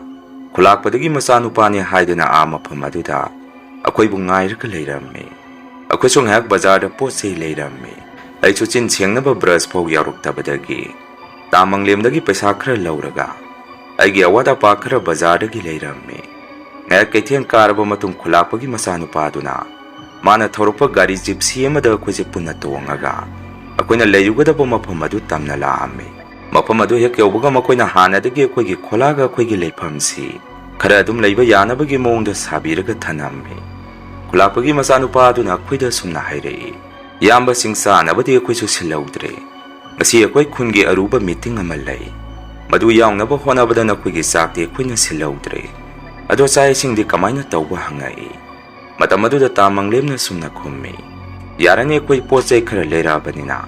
ꯈꯨꯂꯥꯛꯄꯗꯒꯤ ꯃꯆꯥꯅꯨꯄꯥꯅꯤ ꯍꯥꯏꯗꯨꯅ ꯑꯥ ꯃꯐꯝ ꯑꯗꯨꯗ ꯑꯩꯈꯣꯏꯕꯨ ꯉꯥꯏꯔꯒ ꯂꯩꯔꯝꯃꯤ꯫ ꯑꯩꯈꯣꯏꯁꯨ ꯉꯥꯏꯍꯥꯛ ꯕꯖꯥꯔꯗ ꯄꯣꯠ ꯆꯩ ꯂꯩꯔꯝꯃꯤ꯫ ꯑꯩꯁꯨ ꯆꯤꯟ ꯁꯦꯡꯅꯕ ꯕ꯭ꯔꯁ ꯐꯥꯎ ꯌꯥꯎꯔꯛꯇꯕꯗꯒꯤ ꯇꯥ ꯃꯪꯂꯦꯝꯗꯒꯤ ꯄꯩꯁꯥ ꯈꯔ ꯂꯧꯔꯒ ꯑꯩꯒꯤ ꯑꯋꯥꯠ ꯑꯄꯥ ꯈꯔ ꯕꯖꯥꯔꯗꯒꯤ ꯂꯩꯔꯝꯃꯤ꯫ ꯉꯥꯏꯍꯥꯛ ꯀꯩꯊꯦꯜ ꯀꯥꯔꯕ ꯃꯇꯨꯡ ꯈꯨꯂꯥꯛꯄꯒꯤ ꯃꯆꯥꯅꯨꯄꯥꯗꯨꯅ ꯃꯥꯅ ꯊꯧꯔꯛꯄ ꯒꯥꯔꯤ ꯖꯤꯞꯁꯤ ꯑꯃꯗ ꯑꯩꯈꯣꯏꯁꯦ ꯄꯨꯟꯅ ꯇꯣꯡꯉꯒ ꯑꯩꯈꯣꯏꯅ ꯂꯩꯔꯨꯒꯗꯕ ꯃꯐꯝ ꯑꯗꯨ ꯇꯝꯅ ꯂꯥꯛꯑꯝꯃꯤ꯫ ꯃꯐꯝ ꯑꯗꯨ ꯍꯦꯛ ꯌꯧꯕꯒ ꯃꯈꯣꯏꯅ ꯍꯥꯟꯅꯗꯒꯤ ꯑꯩꯈꯣꯏꯒꯤ ꯈꯣꯂꯥꯒ ꯑꯩꯈꯣꯏꯒꯤ ꯂꯩꯐꯝꯁꯤ ꯈꯔ ꯑꯗꯨꯝ ꯂꯩꯕ ꯌꯥꯅꯕꯒꯤ ꯃꯑꯣꯡꯗ ꯁꯥꯕꯤꯔꯒ ꯊꯅꯝꯃꯤ꯫ ꯈꯨꯂꯥꯛꯄꯒꯤ ꯃꯆꯥꯅꯨꯄꯥ ꯑꯗꯨꯅ ꯑꯩꯈꯣꯏꯗ ꯑꯁꯨꯝꯅ ꯍꯥꯏꯔꯛꯏ, "ꯏꯌꯥꯝꯕꯁꯤꯡ, ꯆꯥꯅꯕꯗꯤ ꯑꯩꯈꯣꯏꯁꯨ ꯁꯤꯜꯍꯧꯗ꯭ꯔꯦ꯫ ꯉꯁꯤ ꯑꯩꯈꯣꯏ ꯈꯨꯟꯒꯤ ꯑꯔꯨꯕ ꯃꯤꯇꯤꯡ ꯑꯃ ꯂꯩ꯫ ꯃꯗꯨ ꯌꯥꯎꯅꯕ ꯍꯣꯠꯅꯕꯗ ꯅꯈꯣꯏꯒꯤ ꯆꯥꯛꯇꯤ ꯑꯩꯈꯣꯏꯅ ꯁꯤꯜꯍꯧꯗ꯭ꯔꯦ꯫ ꯑꯗꯣ ꯆꯥꯛ ꯏꯁꯤꯡꯗꯤ ꯀꯃꯥꯏꯅ ꯇꯧꯕ?" ꯍꯪꯉꯛꯏ꯫ ꯃꯇꯝ ꯑꯗꯨꯗ ꯇꯥ ꯃꯪꯂꯦꯝꯅ ꯁꯨꯝꯅ ꯈꯨꯝꯃꯤ, "ꯌꯥꯔꯅꯤ, ꯑꯩꯈꯣꯏ ꯄꯣꯠ ꯆꯩ ꯈꯔ ꯂꯩꯔꯛꯑꯕꯅꯤꯅ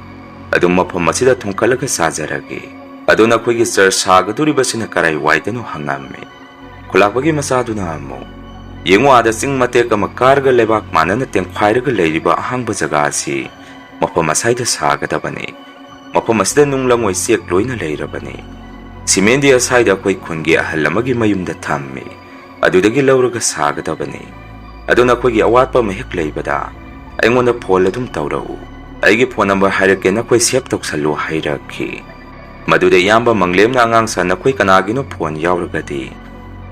ꯑꯗꯨꯝ ꯃꯐꯝ ꯑꯁꯤꯗ ꯊꯨꯡꯀꯠꯂꯒ ꯆꯥꯖꯔꯒꯦ꯫ ꯑꯗꯣ ꯅꯈꯣꯏꯒꯤ ꯆꯔꯆ ꯁꯥꯒꯗꯧꯔꯤꯕꯁꯤꯅ ꯀꯔꯥꯏ ꯋꯥꯏꯗꯅꯣ?" ꯍꯪꯉꯝꯃꯤ꯫ ꯈꯨꯂꯥꯛꯄꯒꯤ ꯃꯆꯥꯗꯨꯅ ꯑꯃꯨꯛ, "ꯌꯦꯡꯉꯨ, ꯑꯥꯗ ꯆꯤꯡ ꯃꯇꯦꯛ ꯑꯃ ꯀꯥꯔꯒ ꯂꯩꯕꯥꯛ ꯃꯥꯟꯅꯅ ꯇꯦꯡꯈꯥꯏꯔꯒ ꯂꯩꯔꯤꯕ ꯑꯍꯥꯡꯕ ꯖꯒꯥ ꯑꯁꯤ ꯃꯐꯝ ꯑꯁꯥꯏꯗ ꯁꯥꯒꯗꯕꯅꯤ꯫ ꯃꯐꯝ ꯑꯁꯤꯗ ꯅꯨꯡ ꯂꯪꯉꯣꯏ ꯆꯦꯛ ꯂꯣꯏꯅ ꯂꯩꯔꯕꯅꯤ꯫ ꯁꯤꯃꯦꯟꯗꯤ ꯑꯁꯥꯏꯗ ꯑꯩꯈꯣꯏ ꯈꯨꯟꯒꯤ ꯑꯍꯜ ꯑꯃꯒꯤ ꯃꯌꯨꯝꯗ ꯊꯝꯃꯤ, ꯑꯗꯨꯗꯒꯤ ꯂꯧꯔꯒ ꯁꯥꯒꯗꯕꯅꯤ꯫ ꯑꯗꯨ ꯅꯈꯣꯏꯒꯤ ꯑꯋꯥꯠꯄ ꯑꯃ ꯍꯦꯛ ꯂꯩꯕꯗ ꯑꯩꯉꯣꯟꯗ ꯐꯣꯟ ꯑꯗꯨꯝ ꯇꯧꯔꯛꯎ꯫ ꯑꯩꯒꯤ ꯐꯣꯟ ꯅꯝꯕꯔ ꯍꯥꯏꯔꯛꯀꯦ, ꯅꯈꯣꯏ ꯁꯦꯚ ꯇꯧꯁꯜꯂꯨ" ꯍꯥꯏꯔꯛꯈꯤ꯫ ꯃꯗꯨꯗ ꯏꯌꯥꯝꯕ ꯃꯪꯂꯦꯝꯅ, "ꯑꯉꯥꯡ ꯁꯥ, ꯅꯈꯣꯏ ꯀꯅꯥꯒꯤꯅꯣ ꯐꯣꯟ ꯌꯥꯎꯔꯒꯗꯤ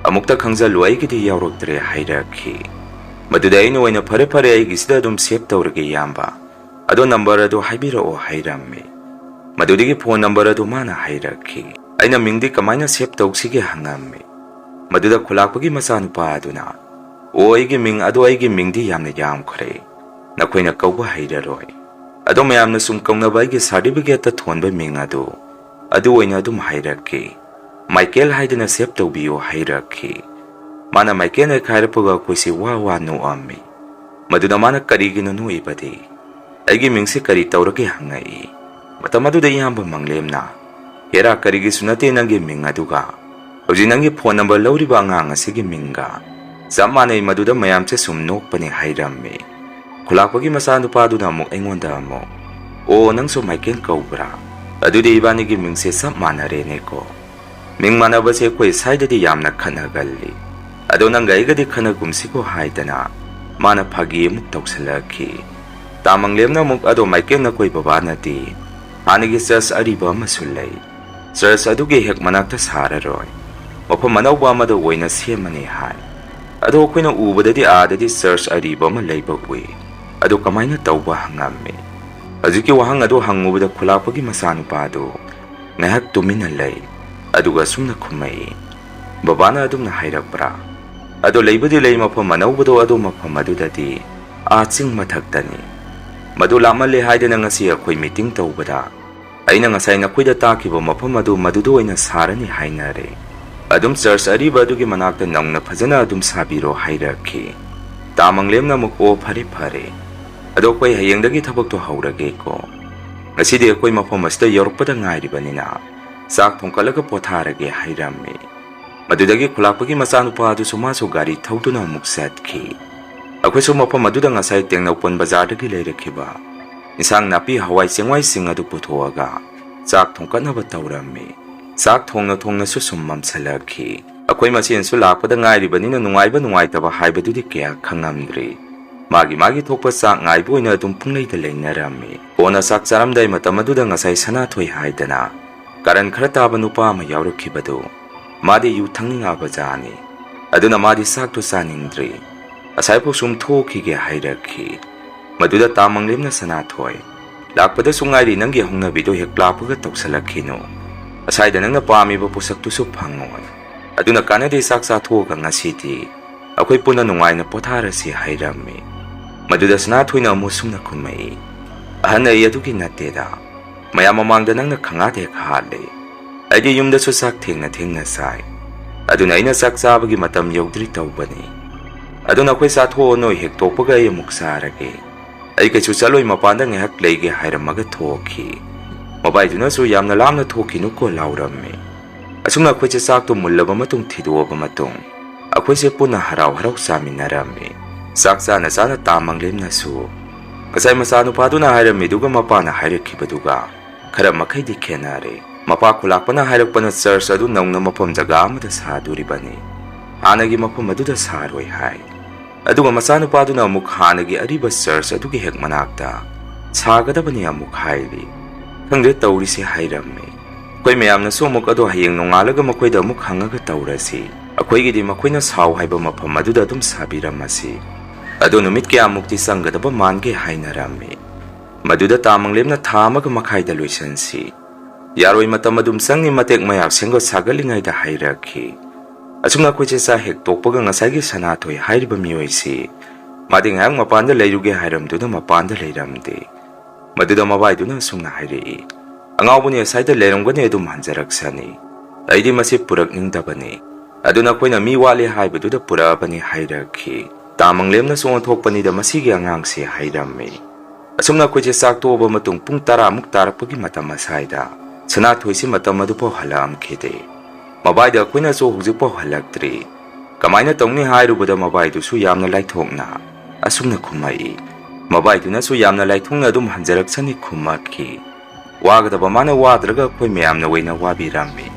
ꯑꯃꯨꯛꯇ ꯈꯪꯖꯜꯂꯨ, ꯑꯩꯒꯤꯗꯤ ꯌꯥꯎꯔꯛꯇ꯭ꯔꯦ" ꯍꯥꯏꯔꯛꯈꯤ꯫ ꯃꯗꯨꯗ ꯑꯩꯅ ꯑꯣꯏꯅ, "ꯐꯔꯦ ꯐꯔꯦ, ꯑꯩꯒꯤꯁꯤꯗ ꯑꯗꯨꯝ ꯁꯦꯚ ꯇꯧꯔꯒꯦ ꯏꯌꯥꯝꯕ, "ꯑꯗꯣ ꯅꯝꯕꯔ ꯑꯗꯨ ꯍꯥꯏꯕꯤꯔꯛꯑꯣ" ꯍꯥꯏꯔꯝꯃꯤ꯫ ꯃꯗꯨꯗꯒꯤ ꯐꯣꯟ ꯅꯝꯕꯔ ꯑꯗꯨ ꯃꯥꯅ ꯍꯥꯏꯔꯛꯈꯤ꯫ ꯑꯩꯅ "ꯃꯤꯡꯗꯤ ꯀꯃꯥꯏꯅ ꯁꯦꯚ ꯇꯧꯁꯤꯒꯦ?" ꯍꯪꯉꯝꯃꯤ꯫ ꯃꯗꯨꯗ ꯈꯨꯂꯥꯛꯄꯒꯤ ꯃꯆꯥꯅꯨꯄꯥ ꯑꯗꯨꯅ, "ꯑꯣ, ꯑꯩꯒꯤ ꯃꯤꯡ ꯑꯗꯣ, ꯑꯩꯒꯤ ꯃꯤꯡꯗꯤ ꯌꯥꯝꯅ ꯌꯥꯝꯈ꯭ꯔꯦ, ꯅꯈꯣꯏꯅ ꯀꯧꯕ ꯍꯩꯔꯔꯣꯏ꯫ ꯑꯗꯣ ꯃꯌꯥꯝꯅ ꯁꯨꯝ ꯀꯧꯅꯕ ꯑꯩꯒꯤ ꯁꯥꯔꯇꯤꯐꯤꯀꯦꯠꯇ ꯊꯣꯟꯕ ꯃꯤꯡ ꯑꯗꯨ, ꯑꯗꯨ ꯑꯣꯏꯅ ꯑꯗꯨꯝ ꯍꯥꯏꯔꯛꯀꯦ꯫ ꯃꯥꯏꯀꯦꯜ ꯍꯥꯏꯗꯅ ꯁꯦꯚ ꯇꯧꯕꯤꯌꯨ" ꯍꯥꯏꯔꯛꯈꯤ꯫ ꯃꯥꯅ ꯃꯥꯏꯀꯦꯜ ꯍꯦꯛ ꯍꯥꯏꯔꯛꯄꯒ ꯑꯩꯈꯣꯏꯁꯤ ꯋꯥ ꯋꯥ ꯅꯣꯛꯑꯝꯃꯤ꯫ ꯃꯗꯨꯗ ꯃꯥꯅ "ꯀꯔꯤꯒꯤꯅꯣ ꯅꯣꯛꯏꯕꯗꯤ? ꯑꯩꯒꯤ ꯃꯤꯡꯁꯦ ꯀꯔꯤ ꯇꯧꯔꯒꯦ?" ꯍꯪꯉꯛꯏ꯫ ꯃꯇꯝ ꯑꯗꯨꯗ ꯏꯌꯥꯝꯕ ꯃꯪꯂꯦꯝꯅ, "ꯍꯦꯔꯥ, ꯀꯔꯤꯒꯤꯁꯨ ꯅꯠꯇꯦ ꯅꯪꯒꯤ ꯃꯤꯡ ꯑꯗꯨꯒ꯫ ꯍꯧꯖꯤꯛ ꯅꯪꯒꯤ ꯐꯣꯟ ꯅꯝꯕꯔ ꯂꯧꯔꯤꯕ ꯑꯉꯥꯡ ꯑꯁꯤꯒꯤ ꯃꯤꯡꯒ ꯆꯞ ꯃꯥꯟꯅꯩ, ꯃꯗꯨꯗ ꯃꯌꯥꯝꯁꯦ ꯁꯨꯝ ꯅꯣꯛꯄꯅꯦ" ꯍꯥꯏꯔꯝꯃꯤ꯫ ꯈꯨꯂꯥꯛꯄꯒꯤ ꯃꯆꯥꯅꯨꯄꯥꯗꯨꯅ ꯑꯃꯨꯛ ꯑꯩꯉꯣꯟꯗ ꯑꯃꯨꯛ, "ꯑꯣ, ꯅꯪꯁꯨ ꯃꯥꯏꯀꯦꯜ ꯀꯧꯕ꯭ꯔꯥ? ꯑꯗꯨꯗꯤ ꯏꯕꯥꯅꯤꯒꯤ ꯃꯤꯡꯁꯦ ꯆꯞ ꯃꯥꯟꯅꯔꯦꯅꯦꯀꯣ꯫ ꯃꯤꯡ ꯃꯥꯟꯅꯕꯁꯦ ꯑꯩꯈꯣꯏ ꯁ꯭ꯋꯥꯏꯗꯗꯤ ꯌꯥꯝꯅ ꯈꯠꯅꯒꯜꯂꯤ꯫ ꯑꯗꯣ ꯅꯪꯒ ꯑꯩꯒꯗꯤ ꯈꯠꯅꯒꯨꯝꯁꯤꯀꯣ" ꯍꯥꯏꯗꯅ ꯃꯥꯅ ꯐꯥꯒꯤ ꯑꯃꯨꯛ ꯇꯧꯁꯜꯂꯛꯈꯤ꯫ ꯇꯥ ꯃꯪꯂꯦꯝꯅ ꯑꯃꯨꯛ, "ꯑꯗꯣ ꯃꯥꯏꯀꯦꯜ, ꯅꯈꯣꯏ ꯕꯕꯥꯅꯗꯤ ꯍꯥꯟꯅꯒꯤ ꯆꯔꯆ ꯑꯔꯤꯕ ꯑꯃꯁꯨ ꯂꯩ, ꯆꯔꯆ ꯑꯗꯨꯒꯤ ꯍꯦꯛ ꯃꯅꯥꯛꯇ ꯁꯥꯔꯔꯣꯏ, ꯃꯐꯝ ꯑꯅꯧꯕ ꯑꯃꯗ ꯑꯣꯏꯅ ꯁꯦꯝꯃꯅꯤ" ꯍꯥꯏ꯫ ꯑꯗꯣ ꯑꯩꯈꯣꯏꯅ ꯎꯕꯗꯗꯤ ꯑꯥꯗꯗꯤ ꯆꯔꯆ ꯑꯔꯤꯕ ꯑꯃ ꯂꯩꯕ ꯎꯏ꯫ ꯑꯗꯨ ꯀꯃꯥꯏꯅ ꯇꯧꯕ ꯍꯪꯉꯝꯃꯤ꯫ ꯍꯧꯖꯤꯛꯀꯤ ꯋꯥꯍꯪ ꯑꯗꯨ ꯍꯪꯉꯨꯕꯗ ꯈꯨꯂꯥꯛꯄꯒꯤ ꯃꯆꯥꯅꯨꯄꯥꯗꯨ ꯉꯥꯏꯍꯥꯛ ꯇꯨꯃꯤꯟꯅ ꯂꯩ, ꯑꯗꯨꯒ ꯑꯁꯨꯝꯅ ꯈꯨꯝꯃꯛꯏ, "ꯕꯕꯥꯅ ꯑꯗꯨꯝꯅ ꯍꯥꯏꯔꯛꯄ꯭ꯔꯥ? ꯑꯗꯣ ꯂꯩꯕꯨꯗꯤ ꯂꯩ ꯃꯐꯝ ꯑꯅꯧꯕꯗꯣ, ꯑꯗꯣ ꯃꯐꯝ ꯑꯗꯨꯗꯗꯤ ꯑꯥ ꯆꯤꯡ ꯃꯊꯛꯇꯅꯤ꯫ ꯃꯗꯨ ꯂꯥꯞꯃꯜꯂꯦ ꯍꯥꯏꯗꯅ ꯉꯁꯤ ꯑꯩꯈꯣꯏ ꯃꯤꯇꯤꯡ ꯇꯧꯕꯗ ꯑꯩꯅ ꯉꯁꯥꯏ ꯅꯈꯣꯏꯗ ꯇꯥꯛꯈꯤꯕ ꯃꯐꯝ ꯑꯗꯨ ꯃꯗꯨꯗ ꯑꯣꯏꯅ ꯁꯥꯔꯅꯤ ꯍꯥꯏꯅꯔꯦ꯫ ꯑꯗꯨꯝ ꯆꯔꯆ ꯑꯔꯤꯕ ꯑꯗꯨꯒꯤ ꯃꯅꯥꯛꯇ ꯅꯧꯅ ꯐꯖꯅ ꯑꯗꯨꯝ ꯁꯥꯕꯤꯔꯣ" ꯍꯥꯏꯔꯛꯈꯤ꯫ ꯇꯥ ꯃꯪꯂꯦꯝꯅ ꯑꯃꯨꯛ, "ꯑꯣ, ꯐꯔꯦ, ꯐꯔꯦ꯫ ꯑꯗꯣ ꯑꯩꯈꯣꯏ ꯍꯌꯦꯡꯗꯒꯤ ꯊꯕꯛꯇꯣ ꯍꯧꯔꯒꯦꯀꯣ꯫ ꯉꯁꯤꯗꯤ ꯑꯩꯈꯣꯏ ꯃꯐꯝ ꯑꯁꯤꯗ ꯌꯧꯔꯛꯄꯗ ꯉꯥꯏꯔꯤꯕꯅꯤꯅ ꯆꯥꯛ ꯊꯣꯡꯀꯠꯂꯒ ꯄꯣꯊꯥꯔꯒꯦ" ꯍꯥꯏꯔꯝꯃꯤ꯫ ꯃꯗꯨꯗꯒꯤ ꯈꯨꯂꯥꯛꯄꯒꯤ ꯃꯆꯥꯅꯨꯄꯥ ꯑꯗꯨꯁꯨ ꯃꯥꯁꯨ ꯒꯥꯔꯤ ꯊꯧꯗꯨꯅ ꯑꯃꯨꯛ ꯆꯠꯈꯤ꯫ ꯑꯩꯈꯣꯏꯁꯨ ꯃꯐꯝ ꯑꯗꯨꯗ ꯉꯁꯥꯏ ꯇꯦꯡꯅꯧꯄꯜ ꯕꯖꯥꯔꯗꯒꯤ ꯂꯩꯔꯛꯈꯤꯕ ꯏꯟꯁꯥꯡ ꯅꯥꯄꯤ, ꯍꯋꯥꯏ ꯆꯦꯡꯋꯥꯏꯁꯤꯡ ꯑꯗꯨ ꯄꯨꯊꯣꯛꯑꯒ ꯆꯥꯛ ꯊꯣꯡꯀꯠꯅꯕ ꯇꯧꯔꯝꯃꯤ꯫ ꯆꯥꯛ ꯊꯣꯡꯅ ꯊꯣꯡꯅꯁꯨ ꯁꯨꯝ ꯃꯝꯁꯤꯜꯂꯛꯈꯤ꯫ ꯑꯩꯈꯣꯏ ꯃꯁꯦꯟꯁꯨ ꯂꯥꯛꯄꯗ ꯉꯥꯏꯔꯤꯕꯅꯤꯅ ꯅꯨꯡꯉꯥꯏꯕ ꯅꯨꯡꯉꯥꯏꯇꯕ ꯍꯥꯏꯕꯗꯨꯗꯤ ꯀꯌꯥ ꯈꯪꯉꯝꯗ꯭ꯔꯤ꯫ ꯃꯥꯒꯤ ꯃꯥꯒꯤ ꯊꯣꯛꯄ ꯆꯥꯛ ꯉꯥꯏꯕ ꯑꯣꯏꯅ ꯑꯗꯨꯝ ꯄꯨꯡꯂꯩꯗ ꯂꯩꯅꯔꯝꯃꯤ꯫ ꯀꯣꯟꯅ ꯆꯥꯛ ꯆꯥꯔꯝꯗꯥꯏ ꯃꯇꯝ ꯑꯗꯨꯗ ꯉꯁꯥꯏ ꯁꯅꯥꯊꯣꯏ ꯍꯥꯏꯗꯅ ꯀꯔꯟ ꯈꯔ ꯇꯥꯕ ꯅꯨꯄꯥ ꯑꯃ ꯌꯥꯎꯔꯛꯈꯤꯕꯗꯨ, ꯃꯥꯗꯤ ꯌꯨ ꯊꯛꯅꯤꯡꯉꯛꯑꯕ ꯖꯥꯠꯅꯤ꯫ ꯑꯗꯨꯅ ꯃꯥꯗꯤ ꯆꯥꯛꯇꯨ ꯆꯥꯅꯤꯡꯗ꯭ꯔꯤ꯫ "ꯉꯁꯥꯏꯐꯥꯎ ꯁꯨꯝ ꯊꯣꯛꯈꯤꯒꯦ" ꯍꯥꯏꯔꯛꯈꯤ꯫ ꯃꯗꯨꯗ ꯇꯥ ꯃꯪꯂꯦꯝꯅ ꯁꯅꯥꯊꯣꯏ, "ꯂꯥꯛꯄꯗꯁꯨ ꯉꯥꯏꯔꯤ, ꯅꯪꯒꯤ ꯍꯧꯅꯕꯤꯗꯣ ꯍꯦꯛ ꯂꯥꯛꯄꯒ ꯇꯧꯁꯜꯂꯛꯈꯤꯅꯨ꯫ ꯑꯁꯥꯏꯗ ꯅꯪꯅ ꯄꯥꯝꯃꯤꯕ ꯄꯣꯠꯁꯛꯇꯨꯁꯨ ꯐꯪꯉꯣꯏ꯫ ꯑꯗꯨꯅ ꯀꯥꯟꯅꯗꯦ, ꯆꯥꯛ ꯆꯥꯊꯣꯛꯑꯒ ꯉꯁꯤꯗꯤ ꯑꯩꯈꯣꯏ ꯄꯨꯟꯅ ꯅꯨꯡꯉꯥꯏꯅ ꯄꯣꯊꯥꯔꯁꯤ" ꯍꯥꯏꯔꯝꯃꯤ꯫ ꯃꯗꯨꯗ ꯁꯅꯥꯊꯣꯏꯅ ꯑꯃꯨꯛ ꯁꯨꯝꯅ ꯈꯨꯝꯃꯛꯏ, "ꯑꯍꯟ, ꯑꯩ ꯑꯗꯨꯒꯤ ꯅꯠꯇꯦꯗ꯫ ꯃꯌꯥꯝ ꯃꯃꯥꯡꯗ ꯅꯪꯅ ꯈꯪꯍꯥꯠ ꯍꯦꯛ ꯍꯥꯠꯂꯦ꯫ ꯑꯩꯗꯤ ꯌꯨꯝꯗꯁꯨ ꯆꯥꯛ ꯊꯦꯡꯅ ꯊꯦꯡꯅ ꯆꯥꯏ꯫ ꯑꯗꯨꯅ ꯑꯩꯅ ꯆꯥꯛ ꯆꯥꯕꯒꯤ ꯃꯇꯝ ꯌꯧꯗ꯭ꯔꯤ ꯇꯧꯕꯅꯤ꯫ ꯑꯗꯨꯅ ꯑꯩꯈꯣꯏ ꯆꯥꯊꯣꯛꯑꯣ, ꯅꯣꯏ ꯍꯦꯛ ꯇꯣꯛꯄꯒ ꯑꯩ ꯑꯃꯨꯛ ꯆꯥꯔꯒꯦ꯫ ꯑꯩ ꯀꯩꯁꯨ ꯆꯠꯂꯣꯏ, ꯃꯄꯥꯟꯗ ꯉꯥꯏꯍꯥꯛ ꯂꯩꯒꯦ" ꯍꯥꯏꯔꯝꯃꯒ ꯊꯣꯛꯈꯤ꯫ ꯃꯕꯥꯏꯗꯨꯅꯁꯨ "ꯌꯥꯝꯅ ꯂꯥꯝꯅ ꯊꯣꯛꯈꯤꯅꯨꯀꯣ" ꯂꯥꯎꯔꯝꯃꯤ꯫ ꯑꯁꯨꯝꯅ ꯑꯩꯈꯣꯏꯁꯦ ꯆꯥꯛꯇꯣ ꯃꯨꯜꯂꯕ ꯃꯇꯨꯡ ꯊꯤꯗꯣꯛꯑꯕ ꯃꯇꯨꯡ ꯑꯩꯈꯣꯏꯁꯦ ꯄꯨꯟꯅ ꯍꯔꯥꯎ ꯍꯔꯥꯎ ꯆꯥꯃꯤꯟꯅꯔꯝꯃꯤ꯫ ꯆꯥꯛ ꯆꯥꯅ ꯆꯥꯅ ꯇꯥ ꯃꯪꯂꯦꯝꯅꯁꯨ, "ꯉꯁꯥꯏ ꯃꯆꯥꯅꯨꯄꯥꯗꯨꯅ ꯍꯥꯏꯔꯝꯃꯤꯗꯨꯒ ꯃꯄꯥꯅ ꯍꯥꯏꯔꯛꯈꯤꯕꯗꯨꯒ ꯈꯔ ꯃꯈꯩꯗꯤ ꯈꯦꯠꯅꯔꯦ꯫ ꯃꯄꯥ ꯈꯨꯂꯥꯛꯄꯅ ꯍꯥꯏꯔꯛꯄꯅ ꯆꯔꯆ ꯑꯗꯨ ꯅꯧꯅ ꯃꯐꯝ ꯖꯒꯥ ꯑꯃꯗ ꯁꯥꯗꯣꯔꯤꯕꯅꯤ꯫ ꯍꯥꯟꯅꯒꯤ ꯃꯐꯝ ꯑꯗꯨꯗ ꯁꯥꯔꯣꯏ" ꯍꯥꯏ꯫ ꯑꯗꯨꯒ ꯃꯆꯥꯅꯨꯄꯥꯗꯨꯅ ꯑꯃꯨꯛ ꯍꯥꯟꯅꯒꯤ ꯑꯔꯤꯕ ꯆꯔꯆ ꯑꯗꯨꯒꯤ ꯍꯦꯛ ꯃꯅꯥꯛꯇ ꯁꯥꯒꯗꯕꯅꯤ ꯑꯃꯨꯛ ꯍꯥꯏꯔꯤ꯫ "ꯈꯪꯗ꯭ꯔꯦ ꯇꯧꯔꯤꯁꯦ" ꯍꯥꯏꯔꯝꯃꯤ꯫ ꯑꯩꯈꯣꯏ ꯃꯌꯥꯝꯅꯁꯨ ꯑꯃꯨꯛ ꯑꯗꯣ ꯍꯌꯦꯡ ꯅꯣꯡꯉꯥꯜꯂꯒ ꯃꯈꯣꯏꯗ ꯑꯃꯨꯛ ꯍꯪꯉꯒ ꯇꯧꯔꯁꯤ꯫ ꯑꯩꯈꯣꯏꯒꯤꯗꯤ ꯃꯈꯣꯏꯅ ꯁꯥꯎ ꯍꯥꯏꯕ ꯃꯐꯝ ꯑꯗꯨꯗ ꯑꯗꯨꯝ ꯁꯥꯕꯤꯔꯝꯃꯁꯤ꯫ ꯑꯗꯣ ꯅꯨꯃꯤꯠ ꯀꯌꯥꯃꯨꯛꯇꯤ ꯆꯪꯒꯗꯕ ꯃꯥꯟꯒꯦ ꯍꯥꯏꯅꯔꯝꯃꯤ꯫ ꯃꯗꯨꯗ ꯇꯥ ꯃꯪꯂꯦꯝꯅ "ꯊꯥ ꯑꯃꯒ ꯃꯈꯥꯏꯗ ꯂꯣꯏꯁꯤꯟꯁꯤ꯫ ꯌꯥꯔꯣꯏ, ꯃꯇꯝ ꯑꯗꯨꯝ ꯆꯪꯅꯤ" ꯃꯇꯦꯛ ꯃꯌꯥ ꯁꯦꯝꯒꯠ ꯁꯥꯒꯠꯂꯤꯉꯩꯗ ꯍꯥꯏꯔꯛꯈꯤ꯫ ꯑꯁꯨꯝꯅ ꯑꯩꯈꯣꯏꯁꯦ ꯆꯥ ꯍꯦꯛ ꯇꯣꯛꯄꯒ ꯉꯁꯥꯏꯒꯤ ꯁꯅꯥꯊꯣꯏ ꯍꯥꯏꯔꯤꯕ ꯃꯤꯑꯣꯏꯁꯤ ꯃꯥꯗꯤ ꯉꯥꯏꯍꯥꯛ ꯃꯄꯥꯟꯗ ꯂꯩꯔꯨꯒꯦ ꯍꯥꯏꯔꯝꯗꯨꯅ ꯃꯄꯥꯟꯗ ꯂꯩꯔꯝꯗꯦ꯫ ꯃꯗꯨꯗ ꯃꯕꯥꯏꯗꯨꯅ ꯑꯁꯨꯝꯅ ꯍꯥꯏꯔꯛꯏ, "ꯑꯉꯥꯎꯕꯅꯤ, ꯑꯁꯥꯏꯗ ꯂꯩꯔꯝꯒꯅꯤ, ꯑꯗꯨꯝ ꯍꯟꯖꯔꯛꯁꯅꯤ꯫ ꯑꯩꯗꯤ ꯃꯁꯤ ꯄꯨꯔꯛꯅꯤꯡꯗꯕꯅꯤ꯫ ꯑꯗꯨ ꯅꯈꯣꯏꯅ ꯃꯤ ꯋꯥꯠꯂꯤ ꯍꯥꯏꯕꯗꯨꯗ ꯄꯨꯔꯛꯑꯕꯅꯤ" ꯍꯥꯏꯔꯛꯈꯤ꯫ ꯇꯥ ꯃꯪꯂꯦꯝꯅꯁꯨ ꯑꯣꯟꯊꯣꯛꯄꯅꯤꯗ ꯃꯁꯤꯒꯤ ꯑꯉꯥꯡꯁꯤ ꯍꯥꯏꯔꯝꯃꯤ꯫ ꯑꯁꯨꯝꯅ ꯑꯩꯈꯣꯏꯁꯦ ꯆꯥꯛ ꯇꯣꯛꯑꯕ ꯃꯇꯨꯡ ꯄꯨꯡ ꯇꯔꯥꯃꯨꯛ ꯇꯥꯔꯛꯄꯒꯤ ꯃꯇꯝ ꯑꯁꯥꯏꯗ ꯁꯅꯥꯊꯣꯏꯁꯤ ꯃꯇꯝ ꯑꯗꯨꯐꯥꯎ ꯍꯜꯂꯛꯑꯝꯈꯤꯗꯦ꯫ ꯃꯕꯥꯏꯗ ꯑꯩꯈꯣꯏꯅꯁꯨ ꯍꯧꯖꯤꯛꯐꯥꯎ ꯍꯜꯂꯛꯇ꯭ꯔꯤ꯫ ꯀꯃꯥꯏꯅ ꯇꯧꯅꯤ ꯍꯥꯏꯔꯨꯕꯗ ꯃꯕꯥꯏꯗꯨꯁꯨ ꯌꯥꯝꯅ ꯂꯥꯏꯊꯣꯛꯅ ꯑꯁꯨꯝꯅ ꯈꯨꯝꯃꯛꯏ꯫ ꯃꯕꯥꯏꯗꯨꯅꯁꯨ ꯌꯥꯝꯅ ꯂꯥꯏꯊꯣꯛꯅ "ꯑꯗꯨꯝ ꯍꯟꯖꯔꯛꯁꯅꯤ" ꯈꯨꯝꯃꯛꯈꯤ꯫ ꯋꯥꯒꯗꯕ ꯃꯥꯅ ꯋꯥꯗ꯭ꯔꯒ ꯑꯩꯈꯣꯏ ꯃꯌꯥꯝꯅ ꯑꯣꯏꯅ ꯋꯥꯕꯤꯔꯝꯃꯤ꯫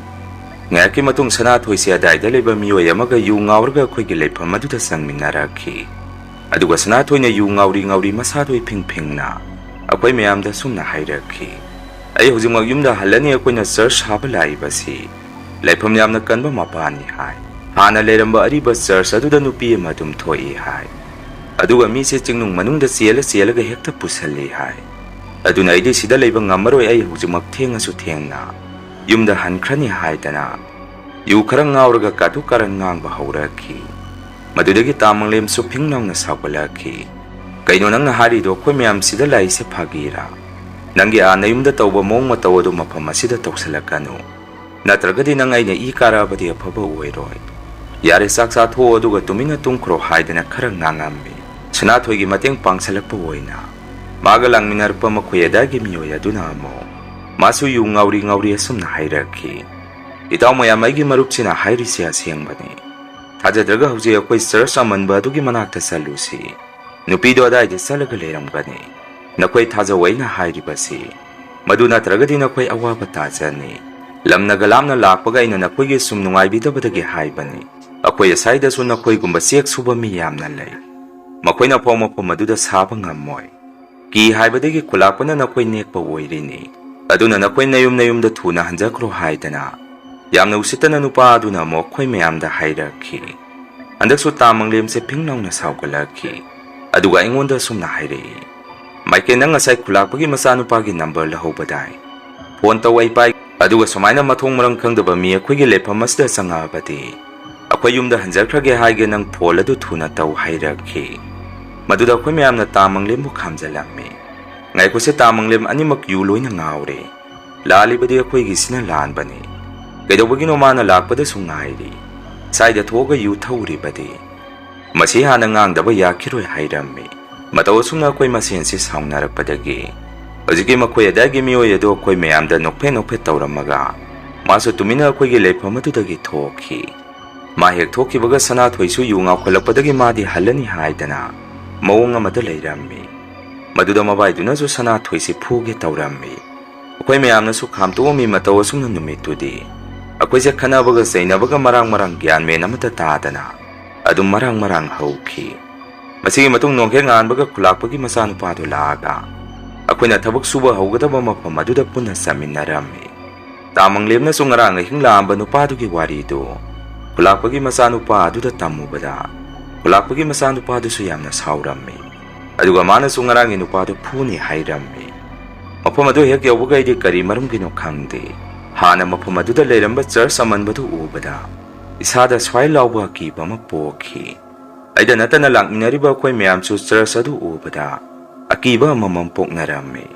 ꯉꯥꯏꯍꯥꯛꯀꯤ ꯃꯇꯨꯡ ꯁꯅꯥꯊꯣꯏꯁꯦ ꯑꯗꯥꯏꯗ ꯂꯩꯕ ꯃꯤꯑꯣꯏ ꯑꯃꯒ ꯌꯨ ꯉꯥꯎꯔꯒ ꯑꯩꯈꯣꯏꯒꯤ ꯂꯩꯐꯝ ꯑꯗꯨꯗ ꯆꯪꯃꯤꯟꯅꯔꯛꯈꯤ꯫ ꯑꯗꯨꯒ ꯁꯅꯥꯊꯣꯏꯅ ꯌꯨ ꯉꯥꯎꯔꯤ ꯉꯥꯎꯔꯤ ꯃꯁꯥꯗꯣ ꯏꯐꯤꯡ ꯐꯤꯡꯅ ꯑꯩꯈꯣꯏ ꯃꯌꯥꯝꯗ ꯁꯨꯝꯅ ꯍꯥꯏꯔꯛꯈꯤ, "ꯑꯩ ꯍꯧꯖꯤꯛꯃꯛ ꯌꯨꯝꯗ ꯍꯜꯂꯅꯤ, ꯑꯩꯈꯣꯏꯅ ꯆꯔꯆ ꯁꯥꯕ ꯂꯥꯛꯏꯕꯁꯤ ꯂꯥꯏꯐꯝ ꯌꯥꯝꯅ ꯀꯟꯕ ꯃꯄꯥꯅꯤ" ꯍꯥꯏ꯫ "ꯍꯥꯟꯅ ꯂꯩꯔꯝꯕ ꯑꯔꯤꯕ ꯆꯔꯆ ꯑꯗꯨꯗ ꯅꯨꯄꯤ ꯑꯃ ꯑꯗꯨꯝ ꯊꯣꯛꯏ" ꯍꯥꯏ꯫ ꯑꯗꯨꯒ ꯃꯤꯁꯦ ꯆꯤꯡꯅꯨꯡ ꯃꯅꯨꯡꯗ ꯆꯦꯜꯂ ꯆꯦꯜꯂꯒ ꯍꯦꯛꯇ ꯄꯨꯁꯜꯂꯤ ꯍꯥꯏ꯫ ꯑꯗꯨꯅ ꯑꯩꯗꯤ ꯁꯤꯗ ꯂꯩꯕ ꯉꯝꯃꯔꯣꯏ, ꯑꯩ ꯍꯧꯖꯤꯛꯃꯛ ꯊꯦꯡꯉꯁꯨ ꯊꯦꯡꯅ ꯌꯨꯝꯗ ꯍꯟꯈ꯭ꯔꯅꯤ ꯍꯥꯏꯗꯅ ꯌꯨ ꯈꯔ ꯉꯥꯎꯔꯒ ꯀꯥꯇꯨ ꯀꯥꯔꯟ ꯉꯥꯡꯕ ꯍꯧꯔꯛꯈꯤ꯫ ꯃꯗꯨꯗꯒꯤ ꯇꯥ ꯃꯪꯂꯦꯝꯁꯨ ꯐꯤꯡ ꯂꯥꯎꯅ ꯁꯥꯎꯒꯠꯂꯛꯈꯤ꯫ "ꯀꯩꯅꯣ ꯅꯪꯅ ꯍꯥꯏꯔꯤꯗꯣ? ꯑꯩꯈꯣꯏ ꯃꯌꯥꯝ ꯁꯤꯗ ꯂꯥꯛꯏꯁꯦ ꯐꯥꯒꯤꯔꯥ? ꯅꯪꯒꯤ ꯑꯥ ꯅꯌꯨꯝꯗ ꯇꯧꯕ ꯃꯑꯣꯡ ꯃꯇꯧ ꯑꯗꯨ ꯃꯐꯝ ꯑꯁꯤꯗ ꯇꯧꯁꯜꯂꯛꯀꯅꯨ꯫ ꯅꯠꯇ꯭ꯔꯒꯗꯤ ꯅꯪ ꯑꯩꯅ ꯏ ꯀꯥꯔꯛꯑꯕꯗꯤ ꯑꯐꯕ ꯑꯣꯏꯔꯣꯏ꯫ ꯌꯥꯔꯦ, ꯆꯥꯛ ꯆꯥꯊꯣꯛꯑꯣ ꯑꯗꯨꯒ ꯇꯨꯃꯤꯟꯅ ꯇꯨꯝꯈ꯭ꯔꯣ" ꯍꯥꯏꯗꯅ ꯈꯔ ꯉꯥꯡꯉꯝꯃꯤ꯫ ꯁꯅꯥꯊꯣꯏꯒꯤ ꯃꯇꯦꯡ ꯄꯥꯡꯁꯜꯂꯛꯄ ꯑꯣꯏꯅ ꯃꯥꯒ ꯂꯥꯡꯃꯤꯟꯅꯔꯛꯄ ꯃꯈꯣꯏ ꯑꯗꯥꯏꯒꯤ ꯃꯤꯑꯣꯏ ꯑꯗꯨꯅ ꯑꯃꯨꯛ ꯃꯥꯁꯨ ꯌꯨ ꯉꯥꯎꯔꯤ ꯉꯥꯎꯔꯤ ꯑꯁꯨꯝꯅ ꯍꯥꯏꯔꯛꯈꯤ꯫ "ꯏꯇꯥꯎ ꯃꯌꯥꯝ, ꯑꯩꯒꯤ ꯃꯔꯨꯞꯁꯤꯅ ꯍꯥꯏꯔꯤꯁꯦ ꯑꯁꯦꯡꯕꯅꯤ꯫ ꯊꯥꯖꯗ꯭ꯔꯒ ꯍꯧꯖꯤꯛ ꯑꯩꯈꯣꯏ ꯆꯔꯆ ꯑꯃꯟꯕ ꯑꯗꯨꯒꯤ ꯃꯅꯥꯛꯇ ꯆꯠꯂꯨꯁꯤ꯫ ꯅꯨꯄꯤꯗꯣ ꯑꯗꯥꯏꯗ ꯆꯠꯂꯒ ꯂꯩꯔꯝꯒꯅꯤ꯫ ꯅꯈꯣꯏ ꯊꯥꯖꯧ ꯑꯩꯅ ꯍꯥꯏꯔꯤꯕꯁꯤ꯫ ꯃꯗꯨ ꯅꯠꯇ꯭ꯔꯒꯗꯤ ꯅꯈꯣꯏ ꯑꯋꯥꯕ ꯇꯥꯖꯅꯤ꯫ ꯂꯝꯅꯒ ꯂꯥꯞꯅ ꯂꯥꯛꯄꯒ ꯑꯩꯅ ꯅꯈꯣꯏꯒꯤ ꯁꯨꯝ ꯅꯨꯡꯉꯥꯏꯕꯤꯗꯕꯗꯒꯤ ꯍꯥꯏꯕꯅꯤ꯫ ꯑꯩꯈꯣꯏ ꯑꯁ꯭ꯋꯥꯏꯗꯁꯨ ꯅꯈꯣꯏꯒꯨꯝꯕ ꯆꯦꯛ ꯁꯨꯕ ꯃꯤ ꯌꯥꯝꯅ ꯂꯩ꯫ ꯃꯈꯣꯏꯅ ꯐꯥꯎ ꯃꯐꯝ ꯑꯗꯨꯗ ꯁꯥꯕ ꯉꯝꯃꯣꯏ꯫ ꯀꯤ ꯍꯥꯏꯕꯗꯒꯤ ꯈꯨꯂꯥꯛꯄꯅ ꯅꯈꯣꯏ ꯅꯦꯛꯄ ꯑꯣꯏꯔꯤꯅꯤ꯫ ꯑꯗꯨꯅ ꯅꯈꯣꯏ ꯅꯌꯨꯝ ꯅꯌꯨꯝꯗ ꯊꯨꯅ ꯍꯟꯖꯈ꯭ꯔꯣ" ꯍꯥꯏꯗꯅ ꯌꯥꯝꯅ ꯎꯁꯤꯠꯇꯅ ꯅꯨꯄꯥ ꯑꯗꯨꯅ ꯑꯃꯨꯛ ꯑꯩꯈꯣꯏ ꯃꯌꯥꯝꯗ ꯍꯥꯏꯔꯛꯈꯤ꯫ ꯍꯟꯗꯛꯁꯨ ꯇꯥ ꯃꯪꯂꯦꯝꯁꯦ ꯐꯤꯡ ꯂꯥꯎꯅ ꯁꯥꯎꯒꯠꯂꯛꯈꯤ꯫ ꯑꯗꯨꯒ ꯑꯩꯉꯣꯟꯗ ꯑꯁꯨꯝꯅ ꯍꯥꯏꯔꯛꯏ, "ꯃꯥꯏꯀꯦꯜ, ꯅꯪ ꯉꯁꯥꯏ ꯈꯨꯂꯥꯛꯄꯒꯤ ꯃꯆꯥꯅꯨꯄꯥꯒꯤ ꯅꯝꯕꯔ ꯂꯧꯍꯧꯕꯗꯥꯏ? ꯐꯣꯟ ꯇꯧ, ꯑꯩ ꯄꯥꯏ꯫ ꯑꯗꯨꯒ ꯁꯨꯃꯥꯏꯅ ꯃꯊꯣꯡ ꯃꯔꯝ ꯈꯪꯗꯕ ꯃꯤ ꯑꯩꯈꯣꯏꯒꯤ ꯂꯩꯐꯝ ꯑꯁꯤꯗ ꯆꯪꯉꯛꯑꯕꯗꯤ ꯑꯩꯈꯣꯏ ꯌꯨꯝꯗ ꯍꯟꯖꯈ꯭ꯔꯒꯦ ꯍꯥꯏꯒꯦ, ꯅꯪ ꯐꯣꯟ ꯑꯗꯨ ꯊꯨꯅ ꯇꯧ" ꯍꯥꯏꯔꯛꯈꯤ꯫ ꯃꯗꯨꯗ ꯑꯩꯈꯣꯏ ꯃꯌꯥꯝꯅ ꯇꯥ ꯃꯪꯂꯦꯝꯕꯨ ꯈꯥꯝꯖꯜꯂꯝꯃꯤ꯫ "ꯉꯥꯏꯈꯣꯁꯦ ꯇꯥ ꯃꯪꯂꯦꯝ, ꯑꯅꯤꯃꯛ ꯌꯨ ꯂꯣꯏꯅ ꯉꯥꯎꯔꯦ꯫ ꯂꯥꯜꯂꯤꯕꯗꯤ ꯑꯩꯈꯣꯏꯒꯤꯁꯤꯅ ꯂꯥꯟꯕꯅꯤ꯫ ꯀꯩꯗꯧꯕꯒꯤꯅꯣ ꯃꯥꯅ ꯂꯥꯛꯄꯗꯁꯨ ꯉꯥꯏꯔꯤ? ꯁꯥꯏꯗ ꯊꯣꯛꯑꯒ ꯌꯨ ꯊꯛꯎꯔꯤꯕꯗꯤ?" ꯃꯁꯤ ꯍꯥꯟꯅ ꯉꯥꯡꯗꯕ ꯌꯥꯈꯤꯔꯣꯏ ꯍꯥꯏꯔꯝꯃꯤ꯫ ꯃꯇꯧ ꯑꯁꯨꯝꯅ ꯑꯩꯈꯣꯏ ꯃꯁꯦꯟꯁꯤ ꯁꯥꯎꯅꯔꯛꯄꯗꯒꯤ ꯍꯧꯖꯤꯛꯀꯤ ꯃꯈꯣꯏ ꯑꯗꯥꯏꯒꯤ ꯃꯤꯑꯣꯏ ꯑꯗꯨ ꯑꯩꯈꯣꯏ ꯃꯌꯥꯝꯗ ꯅꯣꯛꯐꯦꯠ ꯅꯣꯛꯐꯦꯠ ꯇꯧꯔꯝꯃꯒ ꯃꯥꯁꯨ ꯇꯨꯃꯤꯟꯅ ꯑꯩꯈꯣꯏꯒꯤ ꯂꯩꯐꯝ ꯑꯗꯨꯗꯒꯤ ꯊꯣꯛꯈꯤ꯫ ꯃꯥ ꯍꯦꯛ ꯊꯣꯛꯈꯤꯕꯒ ꯁꯅꯥꯊꯣꯏꯁꯨ ꯌꯨ ꯉꯥꯎꯈꯠꯂꯛꯄꯗꯒꯤ ꯃꯥꯗꯤ ꯍꯜꯂꯅꯤ ꯍꯥꯏꯗꯅ ꯃꯑꯣꯡ ꯑꯃꯗ ꯂꯩꯔꯝꯃꯤ꯫ ꯃꯗꯨꯗ ꯃꯕꯥꯏꯗꯨꯅꯁꯨ ꯁꯅꯥꯊꯣꯏꯁꯤ ꯐꯨꯒꯦ ꯇꯧꯔꯝꯃꯤ꯫ ꯑꯩꯈꯣꯏ ꯃꯌꯥꯝꯅꯁꯨ ꯈꯥꯝꯇꯣꯛꯑꯝꯃꯤ꯫ ꯃꯇꯧ ꯑꯁꯨꯝꯅ ꯅꯨꯃꯤꯠꯇꯨꯗꯤ ꯑꯩꯈꯣꯏꯁꯦ ꯈꯠꯅꯕꯒ ꯆꯩꯅꯕꯒ ꯃꯔꯥꯡ ꯃꯔꯥꯡ ꯒ꯭ꯌꯥꯟ ꯃꯦꯟ ꯑꯃꯠꯇ ꯇꯥꯗꯅ ꯑꯗꯨꯝ ꯃꯔꯥꯡ ꯃꯔꯥꯡ ꯍꯧꯈꯤ꯫ ꯃꯁꯤꯒꯤ ꯃꯇꯨꯡ ꯅꯣꯡꯈꯦꯛ ꯉꯥꯟꯕꯒ ꯈꯨꯂꯥꯛꯄꯒꯤ ꯃꯆꯥꯅꯨꯄꯥꯗꯨ ꯂꯥꯛꯑꯒ ꯑꯩꯈꯣꯏꯅ ꯊꯕꯛ ꯁꯨꯕ ꯍꯧꯒꯗꯕ ꯃꯐꯝ ꯑꯗꯨꯗ ꯄꯨꯟꯅ ꯆꯠꯃꯤꯟꯅꯔꯝꯃꯤ꯫ ꯇꯥ ꯃꯪꯂꯦꯝꯅꯁꯨ ꯉꯔꯥꯡ ꯑꯍꯤꯡ ꯂꯥꯛꯑꯝꯕ ꯅꯨꯄꯥꯗꯨꯒꯤ ꯋꯥꯔꯤꯗꯨ ꯈꯨꯂꯥꯛꯄꯒꯤ ꯃꯆꯥꯅꯨꯄꯥ ꯑꯗꯨꯗ ꯇꯝꯃꯨꯕꯗ ꯈꯨꯂꯥꯛꯄꯒꯤ ꯃꯆꯥꯅꯨꯄꯥꯗꯨꯁꯨ ꯌꯥꯝꯅ ꯁꯥꯎꯔꯝꯃꯤ꯫ ꯑꯗꯨꯒ ꯃꯥꯅꯁꯨ ꯉꯔꯥꯡꯒꯤ ꯅꯨꯄꯥꯗꯨ ꯐꯨꯅꯤ ꯍꯥꯏꯔꯝꯃꯤ꯫ ꯃꯐꯝ ꯑꯗꯨ ꯍꯦꯛ ꯌꯧꯕꯒ ꯑꯩꯗꯤ ꯀꯔꯤ ꯃꯔꯝꯒꯤꯅꯣ ꯈꯪꯗꯦ, ꯍꯥꯟꯅ ꯃꯐꯝ ꯑꯗꯨꯗ ꯂꯩꯔꯝꯕ ꯆꯔꯆ ꯑꯃꯟꯕꯗꯨ ꯎꯕꯗ ꯏꯁꯥꯗ ꯁ꯭ꯋꯥꯏ ꯂꯥꯎꯕ ꯑꯀꯤꯕ ꯑꯃ ꯄꯣꯛꯈꯤ꯫ ꯑꯩꯗ ꯅꯠꯇꯅ ꯂꯥꯛꯃꯤꯟꯅꯔꯤꯕ ꯑꯩꯈꯣꯏ ꯃꯌꯥꯝꯁꯨ ꯆꯔꯆ ꯑꯗꯨ ꯎꯕꯗ ꯑꯀꯤꯕ ꯑꯃꯃꯝ ꯄꯣꯛꯅꯔꯝꯃꯤ꯫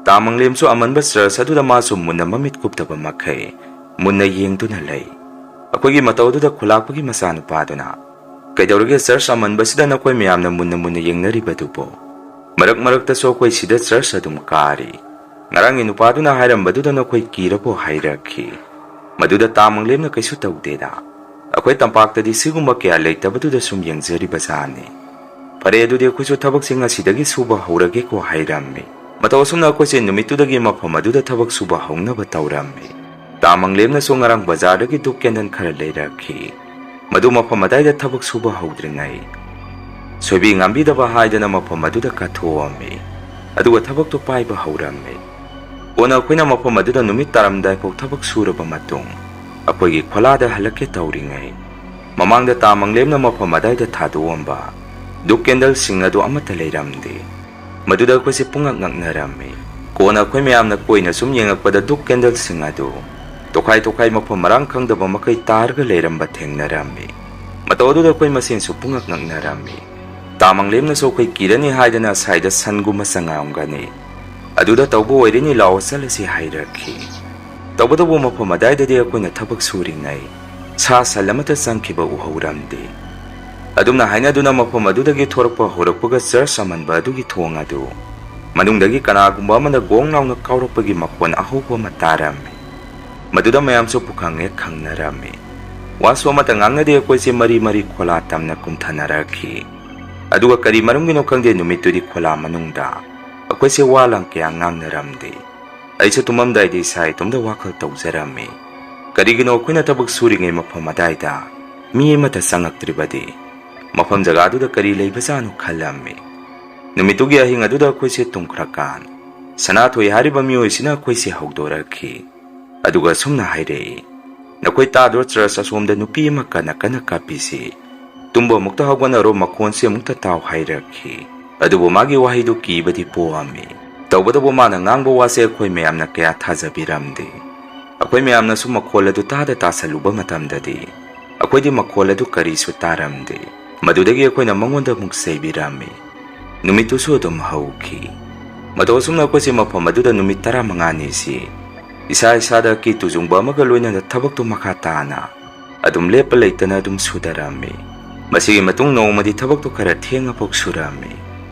ꯇꯥꯃꯪꯂꯦꯝꯁꯨ ꯑꯃꯟꯕ ꯆꯔꯆ ꯑꯗꯨꯗ ꯃꯥꯁꯨ ꯃꯨꯟꯅ ꯃꯃꯤꯠ ꯀꯨꯞꯇꯕ ꯃꯈꯩ ꯃꯨꯟꯅ ꯌꯦꯡꯗꯨꯅ ꯂꯩ꯫ ꯑꯩꯈꯣꯏꯒꯤ ꯃꯇꯧ ꯑꯗꯨꯗ ꯈꯨꯂꯥꯛꯄꯒꯤ ꯃꯆꯥꯅꯨꯄꯥꯗꯨꯅ, "ꯀꯩꯗꯧꯔꯒꯦ ꯆꯔꯆ ꯑꯃꯟꯕꯁꯤꯗ ꯅꯈꯣꯏ ꯃꯌꯥꯝꯅ ꯃꯨꯟꯅ ꯃꯨꯟꯅ ꯌꯦꯡꯅꯔꯤꯕꯗꯨꯕꯣ? ꯃꯔꯛ ꯃꯔꯛꯇꯁꯨ ꯑꯩꯈꯣꯏ ꯁꯤꯗ ꯆꯔꯆ ꯑꯗꯨꯝ ꯀꯥꯔꯤ꯫ ꯉꯔꯥꯡꯒꯤ ꯅꯨꯄꯥꯗꯨꯅ ꯍꯥꯏꯔꯝꯕꯗꯨꯗ ꯅꯈꯣꯏ ꯀꯤꯔꯕꯣ?" ꯍꯥꯏꯔꯛꯈꯤ꯫ ꯃꯗꯨꯗ ꯇꯥꯃꯪꯂꯦꯝꯅ, "ꯀꯩꯁꯨ ꯇꯧꯗꯦꯗ, ꯑꯩꯈꯣꯏ ꯇꯝꯄꯥꯛꯇꯗꯤ ꯁꯤꯒꯨꯝꯕ ꯀꯌꯥ ꯂꯩꯇꯕꯗꯨꯗ ꯁꯨꯝ ꯌꯦꯡꯖꯔꯤꯕ ꯖꯥꯠꯅꯤ꯫ ꯐꯔꯦ, ꯑꯗꯨꯗꯤ ꯑꯩꯈꯣꯏꯁꯨ ꯊꯕꯛꯁꯤ ꯉꯁꯤꯗꯒꯤ ꯁꯨꯕ ꯍꯧꯔꯒꯦꯀꯣ" ꯍꯥꯏꯔꯝꯃꯤ꯫ ꯃꯇꯧ ꯑꯁꯨꯝꯅ ꯑꯩꯈꯣꯏꯁꯦ ꯅꯨꯃꯤꯠꯇꯨꯗꯒꯤ ꯃꯐꯝ ꯑꯗꯨꯗ ꯊꯕꯛ ꯁꯨꯕ ꯍꯧꯅꯕ ꯇꯧꯔꯝꯃꯤ꯫ ꯇꯥꯃꯪꯂꯦꯝꯅꯁꯨ ꯉꯔꯥꯡ ꯕꯖꯥꯔꯗꯒꯤ ꯙꯨꯞ ꯀꯦꯟꯗꯜ ꯈꯔ ꯂꯩꯔꯛꯈꯤ꯫ ꯃꯗꯨ ꯃꯐꯝ ꯑꯗꯥꯏꯗ ꯊꯕꯛ ꯁꯨꯕ ꯍꯧꯗ꯭ꯔꯤꯉꯩ ꯁꯣꯏꯕꯤ ꯉꯥꯝꯕꯤꯗꯕ ꯍꯥꯏꯗꯅ ꯃꯐꯝ ꯑꯗꯨꯗ ꯀꯠꯊꯣꯛꯑꯝꯃꯤ꯫ ꯑꯗꯨꯒ ꯊꯕꯛꯇꯨ ꯄꯥꯏꯕ ꯍꯧꯔꯝꯃꯤ꯫ ꯀꯣꯟꯅ ꯑꯩꯈꯣꯏꯅ ꯃꯐꯝ ꯑꯗꯨꯗ ꯅꯨꯃꯤꯠ ꯇꯥꯔꯝꯗꯥꯏ ꯐꯥꯎ ꯊꯕꯛ ꯁꯨꯔꯕ ꯃꯇꯨꯡ ꯑꯩꯈꯣꯏꯒꯤ ꯈꯣꯂꯥꯗ ꯍꯜꯂꯛꯀꯦ ꯇꯧꯔꯤꯉꯩ, ꯃꯃꯥꯡꯗ ꯇꯥꯃꯪꯂꯦꯝꯅ ꯃꯐꯝ ꯑꯗꯥꯏꯗ ꯊꯥꯗꯣꯛꯑꯝꯕ ꯙꯨꯞ ꯀꯦꯟꯗꯜꯁꯤꯡ ꯑꯗꯨ ꯑꯃꯠꯇ ꯂꯩꯔꯝꯗꯦ꯫ ꯃꯗꯨꯗ ꯑꯩꯈꯣꯏꯁꯦ ꯄꯨꯡꯉꯛ ꯉꯛꯅꯔꯝꯃꯤ꯫ ꯀꯣꯟꯅ ꯑꯩꯈꯣꯏ ꯃꯌꯥꯝꯅ ꯀꯣꯏꯅ ꯁꯨꯝ ꯌꯦꯡꯉꯛꯄꯗ ꯙꯨꯞ ꯀꯦꯟꯗꯜꯁꯤꯡ ꯑꯗꯨ ꯇꯣꯈꯥꯏ ꯇꯣꯈꯥꯏ ꯃꯐꯝ ꯃꯔꯥꯡ ꯈꯪꯗꯕ ꯃꯈꯩ ꯇꯥꯔꯒ ꯂꯩꯔꯝꯕ ꯊꯦꯡꯅꯔꯝꯃꯤ꯫ ꯃꯇꯧ ꯑꯗꯨꯗ ꯑꯩꯈꯣꯏ ꯃꯁꯦꯟꯁꯨ ꯄꯨꯡꯉꯛ ꯉꯛꯅꯔꯝꯃꯤ꯫ ꯇꯥꯃꯪꯂꯦꯝꯅꯁꯨ ꯑꯩꯈꯣꯏ ꯀꯤꯔꯅꯤ ꯍꯥꯏꯗꯅ ꯁ꯭ꯋꯥꯏꯗ ꯁꯟꯒꯨꯝꯕ ꯆꯪꯉꯛꯑꯝꯒꯅꯤ, ꯑꯗꯨꯗ ꯇꯧꯕ ꯑꯣꯏꯔꯅꯤ, ꯂꯥꯛꯑꯣ ꯆꯠꯂꯁꯤ ꯍꯥꯏꯔꯛꯈꯤ꯫ ꯇꯧꯕꯇꯕꯨ ꯃꯐꯝ ꯑꯗꯥꯏꯗꯗꯤ ꯑꯩꯈꯣꯏꯅ ꯊꯕꯛ ꯁꯨꯔꯤꯉꯩ ꯁꯥ ꯁꯟ ꯑꯃꯠꯇ ꯆꯪꯈꯤꯕ ꯎꯍꯧꯔꯝꯗꯦ꯫ ꯑꯗꯨꯝꯅ ꯍꯥꯏꯅꯗꯨꯅ ꯃꯐꯝ ꯑꯗꯨꯗꯒꯤ ꯊꯣꯔꯛꯄ ꯍꯧꯔꯛꯄꯒ ꯆꯔꯆ ꯑꯃꯟꯕ ꯑꯗꯨꯒꯤ ꯊꯣꯡ ꯑꯗꯨ ꯃꯅꯨꯡꯗꯒꯤ ꯀꯅꯥꯒꯨꯝꯕ ꯑꯃꯅ ꯒꯣꯡ ꯂꯥꯎꯅ ꯀꯥꯎꯔꯛꯄꯒꯤ ꯃꯈꯣꯟ ꯑꯍꯧꯕ ꯑꯃ ꯇꯥꯔꯝꯃꯤ꯫ ꯃꯗꯨꯗ ꯃꯌꯥꯝꯁꯨ ꯄꯨꯈꯪ ꯍꯦꯛ ꯈꯪꯅꯔꯝꯃꯤ꯫ ꯋꯥꯁꯨ ꯑꯃꯠꯇ ꯉꯥꯡꯅꯗꯦ, ꯑꯩꯈꯣꯏꯁꯦ ꯃꯔꯤ ꯃꯔꯤ ꯈꯣꯂꯥ ꯇꯝꯅ ꯀꯨꯝꯊꯅꯔꯛꯈꯤ꯫ ꯑꯗꯨꯒ ꯀꯔꯤ ꯃꯔꯝꯒꯤꯅꯣ ꯈꯪꯗꯦ, ꯅꯨꯃꯤꯠꯇꯨꯗꯤ ꯈꯣꯂꯥ ꯃꯅꯨꯡꯗ ꯑꯩꯈꯣꯏꯁꯦ ꯋꯥ ꯂꯥꯡ ꯀꯌꯥ ꯉꯥꯡꯅꯔꯝꯗꯦ꯫ ꯑꯩꯁꯨ ꯇꯨꯝꯃꯝꯗꯥꯏꯗ ꯏꯁꯥ ꯏꯇꯣꯝꯇ ꯋꯥꯈꯜ ꯇꯧꯖꯔꯝꯃꯤ꯫ ꯀꯔꯤꯒꯤꯅꯣ ꯑꯩꯈꯣꯏꯅ ꯊꯕꯛ ꯁꯨꯔꯤꯉꯩ ꯃꯐꯝ ꯑꯗꯥꯏꯗ ꯃꯤ ꯑꯃꯠꯇ ꯆꯪꯉꯛꯇ꯭ꯔꯤꯕꯗꯤ? ꯃꯐꯝ ꯖꯒꯥꯗꯨꯗ ꯀꯔꯤ ꯂꯩꯕꯖꯥꯠꯅꯣ ꯈꯜꯂꯝꯃꯤ꯫ ꯅꯨꯃꯤꯠꯇꯨꯒꯤ ꯑꯍꯤꯡ ꯑꯗꯨꯗ ꯑꯩꯈꯣꯏꯁꯦ ꯇꯨꯝꯈ꯭ꯔꯀꯥꯟ, ꯁꯅꯥꯊꯣꯏ ꯍꯥꯏꯔꯤꯕ ꯃꯤꯑꯣꯏꯁꯤꯅ ꯑꯩꯈꯣꯏꯁꯦ ꯍꯧꯗꯣꯔꯛꯈꯤ꯫ ꯑꯗꯨꯒ ꯑꯁꯨꯝꯅ ꯍꯥꯏꯔꯛꯏ, "ꯅꯈꯣꯏ ꯇꯥꯗ꯭ꯔꯣ ꯆꯔꯆ ꯑꯁꯣꯝꯗ ꯅꯨꯄꯤ ꯑꯃ ꯀꯟꯅ ꯀꯟꯅ ꯀꯞꯄꯤꯁꯤ? "ꯇꯨꯝꯕ ꯑꯃꯨꯛꯇ ꯍꯧꯒꯠꯅꯔꯣ, ꯃꯈꯣꯟꯁꯤ ꯑꯃꯨꯛꯇ ꯇꯥꯎ" ꯍꯥꯏꯔꯛꯈꯤ꯫ ꯑꯗꯨꯕꯨ ꯃꯥꯒꯤ ꯋꯥꯍꯩꯗꯨ ꯀꯤꯕꯗꯤ ꯄꯣꯛꯑꯝꯃꯤ꯫ ꯇꯧꯕꯇꯕꯨ ꯃꯥꯅ ꯉꯥꯡꯕ ꯋꯥꯁꯦ ꯑꯩꯈꯣꯏ ꯃꯌꯥꯝꯅ ꯀꯌꯥ ꯊꯥꯖꯕꯤꯔꯝꯗꯦ꯫ ꯑꯩꯈꯣꯏ ꯃꯌꯥꯝꯅꯁꯨ ꯃꯈꯣꯜ ꯑꯗꯨ ꯇꯥꯗ ꯇꯥꯁꯜꯂꯨꯕ ꯃꯇꯝꯗꯗꯤ ꯑꯩꯈꯣꯏꯗꯤ ꯃꯈꯣꯜ ꯑꯗꯨ ꯀꯔꯤꯁꯨ ꯇꯥꯔꯝꯗꯦ꯫ ꯃꯗꯨꯗꯒꯤ ꯑꯩꯈꯣꯏꯅ ꯃꯉꯣꯟꯗ ꯑꯃꯨꯛ ꯆꯩꯕꯤꯔꯝꯃꯤ꯫ ꯅꯨꯃꯤꯠꯇꯨꯁꯨ ꯑꯗꯨꯝ ꯍꯧꯈꯤ꯫ ꯃꯇꯧ ꯑꯁꯨꯝꯅ ꯑꯩꯈꯣꯏꯁꯦ ꯃꯐꯝ ꯑꯗꯨꯗ ꯅꯨꯃꯤꯠ ꯇꯔꯥꯃꯉꯥꯅꯤꯁꯤ ꯏꯁꯥ ꯏꯁꯥꯗ ꯑꯀꯤ ꯇꯨꯖꯨꯡꯕ ꯑꯃꯒ ꯂꯣꯏꯅꯅ ꯊꯕꯛꯇꯨ ꯃꯈꯥ ꯇꯥꯅ ꯑꯗꯨꯝ ꯂꯦꯞꯄ ꯂꯩꯇꯅ ꯑꯗꯨꯝ ꯁꯨꯗꯔꯝꯃꯤ꯫ ꯃꯁꯤꯒꯤ ꯃꯇꯨꯡ ꯅꯣꯡꯃꯗꯤ ꯊꯕꯛꯇꯨ ꯈꯔ ꯊꯦꯡꯉꯐꯥꯎ ꯁꯨꯔꯝꯃꯤ꯫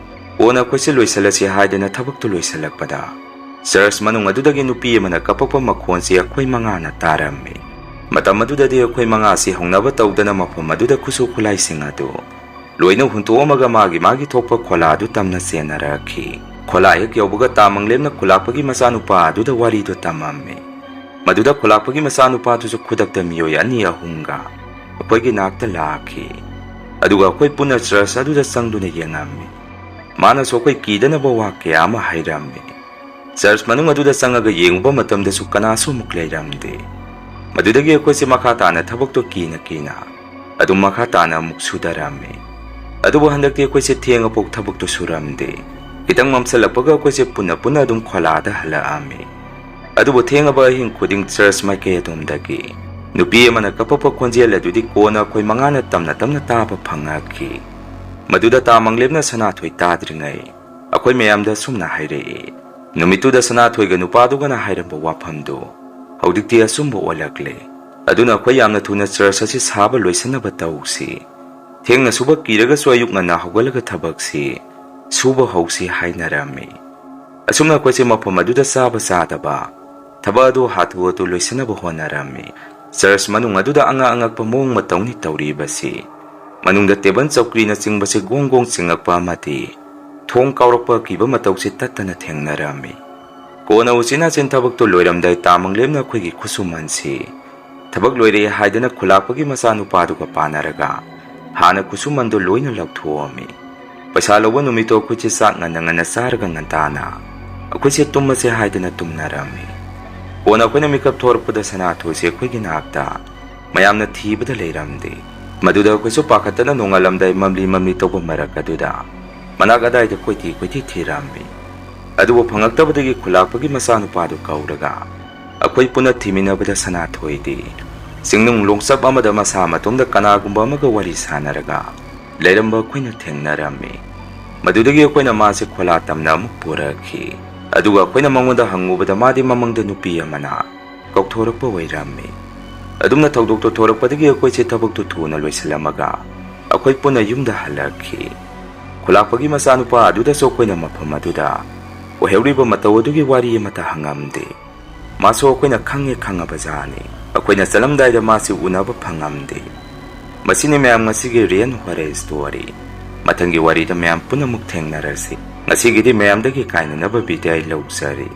ꯀꯣꯟꯅ ꯑꯩꯈꯣꯏꯁꯦ ꯂꯣꯏꯁꯤꯜꯂꯁꯤ ꯍꯥꯏꯗꯅ ꯊꯕꯛꯇꯨ ꯂꯣꯏꯁꯤꯜꯂꯛꯄꯗ, ꯆꯔꯆ ꯃꯅꯨꯡ ꯑꯗꯨꯗꯒꯤ ꯅꯨꯄꯤ ꯑꯃꯅ ꯀꯞꯄꯛꯄ ꯃꯈꯣꯟꯁꯤ ꯑꯩꯈꯣꯏ ꯃꯉꯥꯅ ꯇꯥꯔꯝꯃꯤ꯫ ꯃꯇꯝ ꯑꯗꯨꯗꯗꯤ ꯑꯩꯈꯣꯏ ꯃꯉꯥꯁꯤ ꯍꯧꯅꯕ ꯇꯧꯗꯅ ꯃꯐꯝ ꯑꯗꯨꯗ ꯈꯨꯠꯁꯨ ꯈꯨꯠꯂꯥꯏꯁꯤꯡ ꯑꯗꯨ ꯂꯣꯏꯅ ꯍꯨꯟꯇꯣꯛꯑꯝꯃꯒ ꯃꯥꯒꯤ ꯃꯥꯒꯤ ꯊꯣꯛꯄ ꯈꯣꯂꯥ ꯑꯗꯨ ꯇꯝꯅ ꯆꯦꯟꯅꯔꯛꯈꯤ꯫ ꯈꯣꯂꯥ ꯍꯦꯛ ꯌꯧꯕꯒ ꯇꯥꯃꯪꯂꯦꯝꯅ ꯈꯨꯂꯥꯛꯄꯒꯤ ꯃꯆꯥꯅꯨꯄꯥ ꯑꯗꯨꯗ ꯋꯥꯔꯤꯗꯨ ꯇꯝꯃꯝꯃꯤ꯫ ꯃꯗꯨꯗ ꯈꯨꯂꯥꯛꯄꯒꯤ ꯃꯆꯥꯅꯨꯄꯥꯗꯨꯁꯨ ꯈꯨꯗꯛꯇ ꯃꯤꯑꯣꯏ ꯑꯅꯤ ꯑꯍꯨꯝꯒ ꯑꯩꯈꯣꯏꯒꯤ ꯅꯥꯛꯇ ꯂꯥꯛꯈꯤ꯫ ꯑꯗꯨꯒ ꯑꯩꯈꯣꯏ ꯄꯨꯟꯅ ꯆꯔꯆ ꯑꯗꯨꯗ ꯆꯪꯗꯨꯅ ꯌꯦꯡꯉꯝꯃꯤ꯫ ꯃꯥꯅꯁꯨ ꯑꯩꯈꯣꯏ ꯀꯤꯗꯅꯕ ꯋꯥ ꯀꯌꯥ ꯑꯃ ꯍꯥꯏꯔꯝꯃꯤ꯫ ꯆꯔꯆ ꯃꯅꯨꯡ ꯑꯗꯨꯗ ꯆꯪꯉꯒ ꯌꯦꯡꯉꯨꯕ ꯃꯇꯝꯗꯁꯨ ꯀꯅꯥꯁꯨ ꯑꯃꯨꯛ ꯂꯩꯔꯝꯗꯦ꯫ ꯃꯗꯨꯗꯒꯤ ꯑꯩꯈꯣꯏꯁꯦ ꯃꯈꯥ ꯇꯥꯅ ꯊꯕꯛꯇꯣ ꯀꯤꯅ ꯀꯤꯅ ꯑꯗꯨꯝ ꯃꯈꯥ ꯇꯥꯅ ꯑꯃꯨꯛ ꯁꯨꯗꯔꯝꯃꯤ꯫ ꯑꯗꯨꯕꯨ ꯍꯟꯗꯛꯇꯤ ꯑꯩꯈꯣꯏꯁꯦ ꯊꯦꯡꯉꯐꯥꯎ ꯊꯕꯛꯇꯣ ꯁꯨꯔꯝꯗꯦ꯫ ꯈꯤꯇꯪ ꯃꯝꯁꯜꯂꯛꯄꯒ ꯑꯩꯈꯣꯏꯁꯦ ꯄꯨꯟꯅ ꯄꯨꯟꯅ ꯑꯗꯨꯝ ꯈꯣꯂꯥꯗ ꯍꯜꯂꯛꯑꯝꯃꯤ꯫ ꯑꯗꯨꯕꯨ ꯊꯦꯡꯉꯕ ꯑꯍꯤꯡ ꯈꯨꯗꯤꯡ ꯆꯔꯆ ꯃꯥꯏꯀꯩ ꯑꯗꯣꯝꯗꯒꯤ ꯅꯨꯄꯤ ꯑꯃꯅ ꯀꯞꯄꯛꯄ ꯈꯣꯟꯖꯦꯜ ꯑꯗꯨꯗꯤ ꯀꯣꯟꯅ ꯑꯩꯈꯣꯏ ꯃꯉꯥꯅ ꯇꯝꯅ ꯇꯝꯅ ꯇꯥꯕ ꯐꯪꯉꯛꯈꯤ꯫ ꯃꯗꯨꯗ ꯇꯥꯃꯪꯂꯦꯝꯅ ꯁꯅꯥꯊꯣꯏ ꯇꯥꯗ꯭ꯔꯤꯉꯩ ꯑꯩꯈꯣꯏ ꯃꯌꯥꯝꯗ ꯑꯁꯨꯝꯅ ꯍꯥꯏꯔꯛꯏ, "ꯅꯨꯃꯤꯠꯇꯨꯗ ꯁꯅꯥꯊꯣꯏꯒ ꯅꯨꯄꯥꯗꯨꯒꯅ ꯍꯥꯏꯔꯝꯕ ꯋꯥꯐꯝꯗꯨ ꯍꯧꯖꯤꯛꯇꯤ ꯑꯆꯨꯝꯕ ꯑꯣꯜꯂꯛꯂꯦ꯫ ꯑꯗꯨꯅ ꯑꯩꯈꯣꯏ ꯌꯥꯝꯅ ꯊꯨꯅ ꯆꯔꯆ ꯑꯁꯤ ꯁꯥꯕ ꯂꯣꯏꯁꯤꯟꯅꯕ ꯇꯧꯁꯤ꯫ ꯊꯦꯡꯅ ꯁꯨꯕ ꯀꯤꯔꯒꯁꯨ ꯑꯌꯨꯛ ꯉꯟꯅ ꯍꯧꯒꯠꯂꯒ ꯊꯕꯛꯁꯤ ꯁꯨꯕ ꯍꯧꯁꯤ" ꯍꯥꯏꯅꯔꯝꯃꯤ꯫ ꯑꯁꯨꯝꯅ ꯑꯩꯈꯣꯏꯁꯦ ꯃꯐꯝ ꯑꯗꯨꯗ ꯆꯥꯕ ꯆꯥꯗꯕ, ꯊꯕꯛ ꯑꯗꯨ ꯍꯥꯊꯨ ꯍꯥꯊꯨ ꯂꯣꯏꯁꯤꯟꯅꯕ ꯍꯣꯠꯅꯔꯝꯃꯤ꯫ ꯆꯔꯆ ꯃꯅꯨꯡ ꯑꯗꯨꯗ ꯑꯉꯛ ꯑꯉꯛꯄ ꯃꯑꯣꯡ ꯃꯇꯧꯅꯤ ꯇꯧꯔꯤꯕꯁꯤ꯫ ꯃꯅꯨꯡꯗ ꯇꯦꯕꯜ ꯆꯧꯀ꯭ꯔꯤꯅꯆꯤꯡꯕꯁꯤ ꯒꯣꯡ ꯒꯣꯡ ꯆꯤꯡꯉꯛꯄ ꯑꯃꯗꯤ ꯊꯣꯡ ꯀꯥꯎꯔꯛꯄ ꯑꯀꯤꯕ ꯃꯇꯧꯁꯤ ꯇꯠꯇꯅ ꯊꯦꯡꯅꯔꯝꯃꯤ꯫ ꯀꯣꯟꯅ ꯎꯆꯤꯟ ꯅꯥꯆꯤꯟ ꯊꯕꯛꯇꯨ ꯂꯣꯏꯔꯝꯗꯥꯏ ꯇꯥꯃꯪꯂꯦꯝꯅ ꯑꯩꯈꯣꯏꯒꯤ ꯈꯨꯠꯁꯨꯃꯟꯁꯤ ꯊꯕꯛ ꯂꯣꯏꯔꯦ ꯍꯥꯏꯗꯅ ꯈꯨꯂꯥꯛꯄꯒꯤ ꯃꯆꯥꯅꯨꯄꯥꯗꯨꯒ ꯄꯥꯟꯅꯔꯒ ꯍꯥꯟꯅ ꯈꯨꯠꯁꯨꯃꯟꯗꯨ ꯂꯣꯏꯅ ꯂꯧꯊꯣꯛꯑꯝꯃꯤ꯫ ꯄꯩꯁꯥ ꯂꯧꯕ ꯅꯨꯃꯤꯠꯇꯣ ꯑꯩꯈꯣꯏꯁꯦ ꯆꯥꯛ ꯉꯟꯅ ꯉꯟꯅ ꯆꯥꯔꯒ ꯉꯟꯇꯥꯅ ꯑꯩꯈꯣꯏꯁꯦ ꯇꯨꯝꯃꯁꯦ ꯍꯥꯏꯗꯅ ꯇꯨꯝꯅꯔꯝꯃꯤ꯫ ꯀꯣꯟꯅ ꯑꯩꯈꯣꯏꯅ ꯃꯤꯀꯞ ꯊꯣꯔꯛꯄꯗ ꯁꯅꯥꯊꯣꯏꯁꯦ ꯑꯩꯈꯣꯏꯒꯤ ꯅꯥꯛꯇ ꯃꯌꯥꯝꯅ ꯊꯤꯕꯗ ꯂꯩꯔꯝꯗꯦ꯫ ꯃꯗꯨꯗ ꯑꯩꯈꯣꯏꯁꯨ ꯄꯥꯈꯠꯇꯅ ꯅꯣꯡꯉꯥꯜꯂꯝꯗꯥꯏ ꯃꯝꯂꯤ ꯃꯝꯂꯤ ꯇꯧꯕ ꯃꯔꯛ ꯑꯗꯨꯗ ꯃꯅꯥꯛ ꯑꯗꯥꯏꯗ ꯀꯣꯏꯊꯤ ꯀꯣꯏꯊꯤ ꯊꯤꯔꯝꯃꯤ꯫ ꯑꯗꯨꯕꯨ ꯐꯪꯉꯛꯇꯕꯗꯒꯤ ꯈꯨꯂꯥꯛꯄꯒꯤ ꯃꯆꯥꯅꯨꯄꯥꯗꯨ ꯀꯧꯔꯒ ꯑꯩꯈꯣꯏ ꯄꯨꯟꯅ ꯊꯤꯃꯤꯟꯅꯕꯗ ꯁꯅꯥꯊꯣꯏꯗꯤ ꯆꯤꯡꯅꯨꯡ ꯂꯣꯡꯆꯞ ꯑꯃꯗ ꯃꯁꯥ ꯃꯇꯣꯝꯗ ꯀꯅꯥꯒꯨꯝꯕ ꯑꯃꯒ ꯋꯥꯔꯤ ꯁꯥꯟꯅꯔꯒ ꯂꯩꯔꯝꯕ ꯑꯩꯈꯣꯏꯅ ꯊꯦꯡꯅꯔꯝꯃꯤ꯫ ꯃꯗꯨꯗꯒꯤ ꯑꯩꯈꯣꯏꯅ ꯃꯥꯁꯦ ꯈꯣꯂꯥ ꯇꯝꯅ ꯑꯃꯨꯛ ꯄꯨꯔꯛꯈꯤ꯫ ꯑꯗꯨꯒ ꯑꯩꯈꯣꯏꯅ ꯃꯉꯣꯟꯗ ꯍꯪꯉꯨꯕꯗ ꯃꯥꯗꯤ ꯃꯃꯪꯗ ꯅꯨꯄꯤ ꯑꯃꯅ ꯀꯧꯊꯣꯔꯛꯄ ꯑꯣꯏꯔꯝꯃꯤ꯫ ꯑꯗꯨꯝꯅ ꯊꯧꯗꯣꯛꯇꯣ ꯊꯣꯔꯛꯄꯗꯒꯤ ꯑꯩꯈꯣꯏꯁꯦ ꯊꯕꯛꯇꯨ ꯊꯨꯅ ꯂꯣꯏꯁꯤꯜꯂꯝꯃꯒ ꯑꯩꯈꯣꯏ ꯄꯨꯟꯅ ꯌꯨꯝꯗ ꯍꯜꯂꯛꯈꯤ꯫ ꯈꯨꯂꯥꯛꯄꯒꯤ ꯃꯆꯥꯅꯨꯄꯥ ꯑꯗꯨꯗꯁꯨ ꯑꯩꯈꯣꯏꯅ ꯃꯐꯝ ꯑꯗꯨꯗ ꯑꯣꯏꯍꯧꯔꯤꯕ ꯃꯇꯧ ꯑꯗꯨꯒꯤ ꯋꯥꯔꯤ ꯑꯃꯠꯇ ꯍꯪꯉꯝꯗꯦ꯫ ꯃꯥꯁꯨ ꯑꯩꯈꯣꯏꯅ ꯈꯪꯉꯦ ꯈꯪꯉꯕ ꯖꯥꯠꯅꯤ꯫ ꯑꯩꯈꯣꯏꯅ ꯆꯠꯂꯝꯗꯥꯏꯗ ꯃꯥꯁꯤ ꯎꯅꯕ ꯐꯪꯉꯝꯗꯦ꯫ ꯃꯁꯤꯅꯤ ꯃꯌꯥꯝ ꯉꯁꯤꯒꯤ Rain Horror Story꯫ ꯃꯊꯪꯒꯤ ꯋꯥꯔꯤꯗ ꯃꯌꯥꯝ ꯄꯨꯟꯅ ꯑꯃꯨꯛ ꯊꯦꯡꯅꯔꯁꯤ꯫ ꯉꯁꯤꯒꯤꯗꯤ ꯃꯌꯥꯝꯗꯒꯤ ꯀꯥꯏꯅꯅꯕ ꯕꯤꯗꯥꯏ ꯂꯧꯖꯔꯤ꯫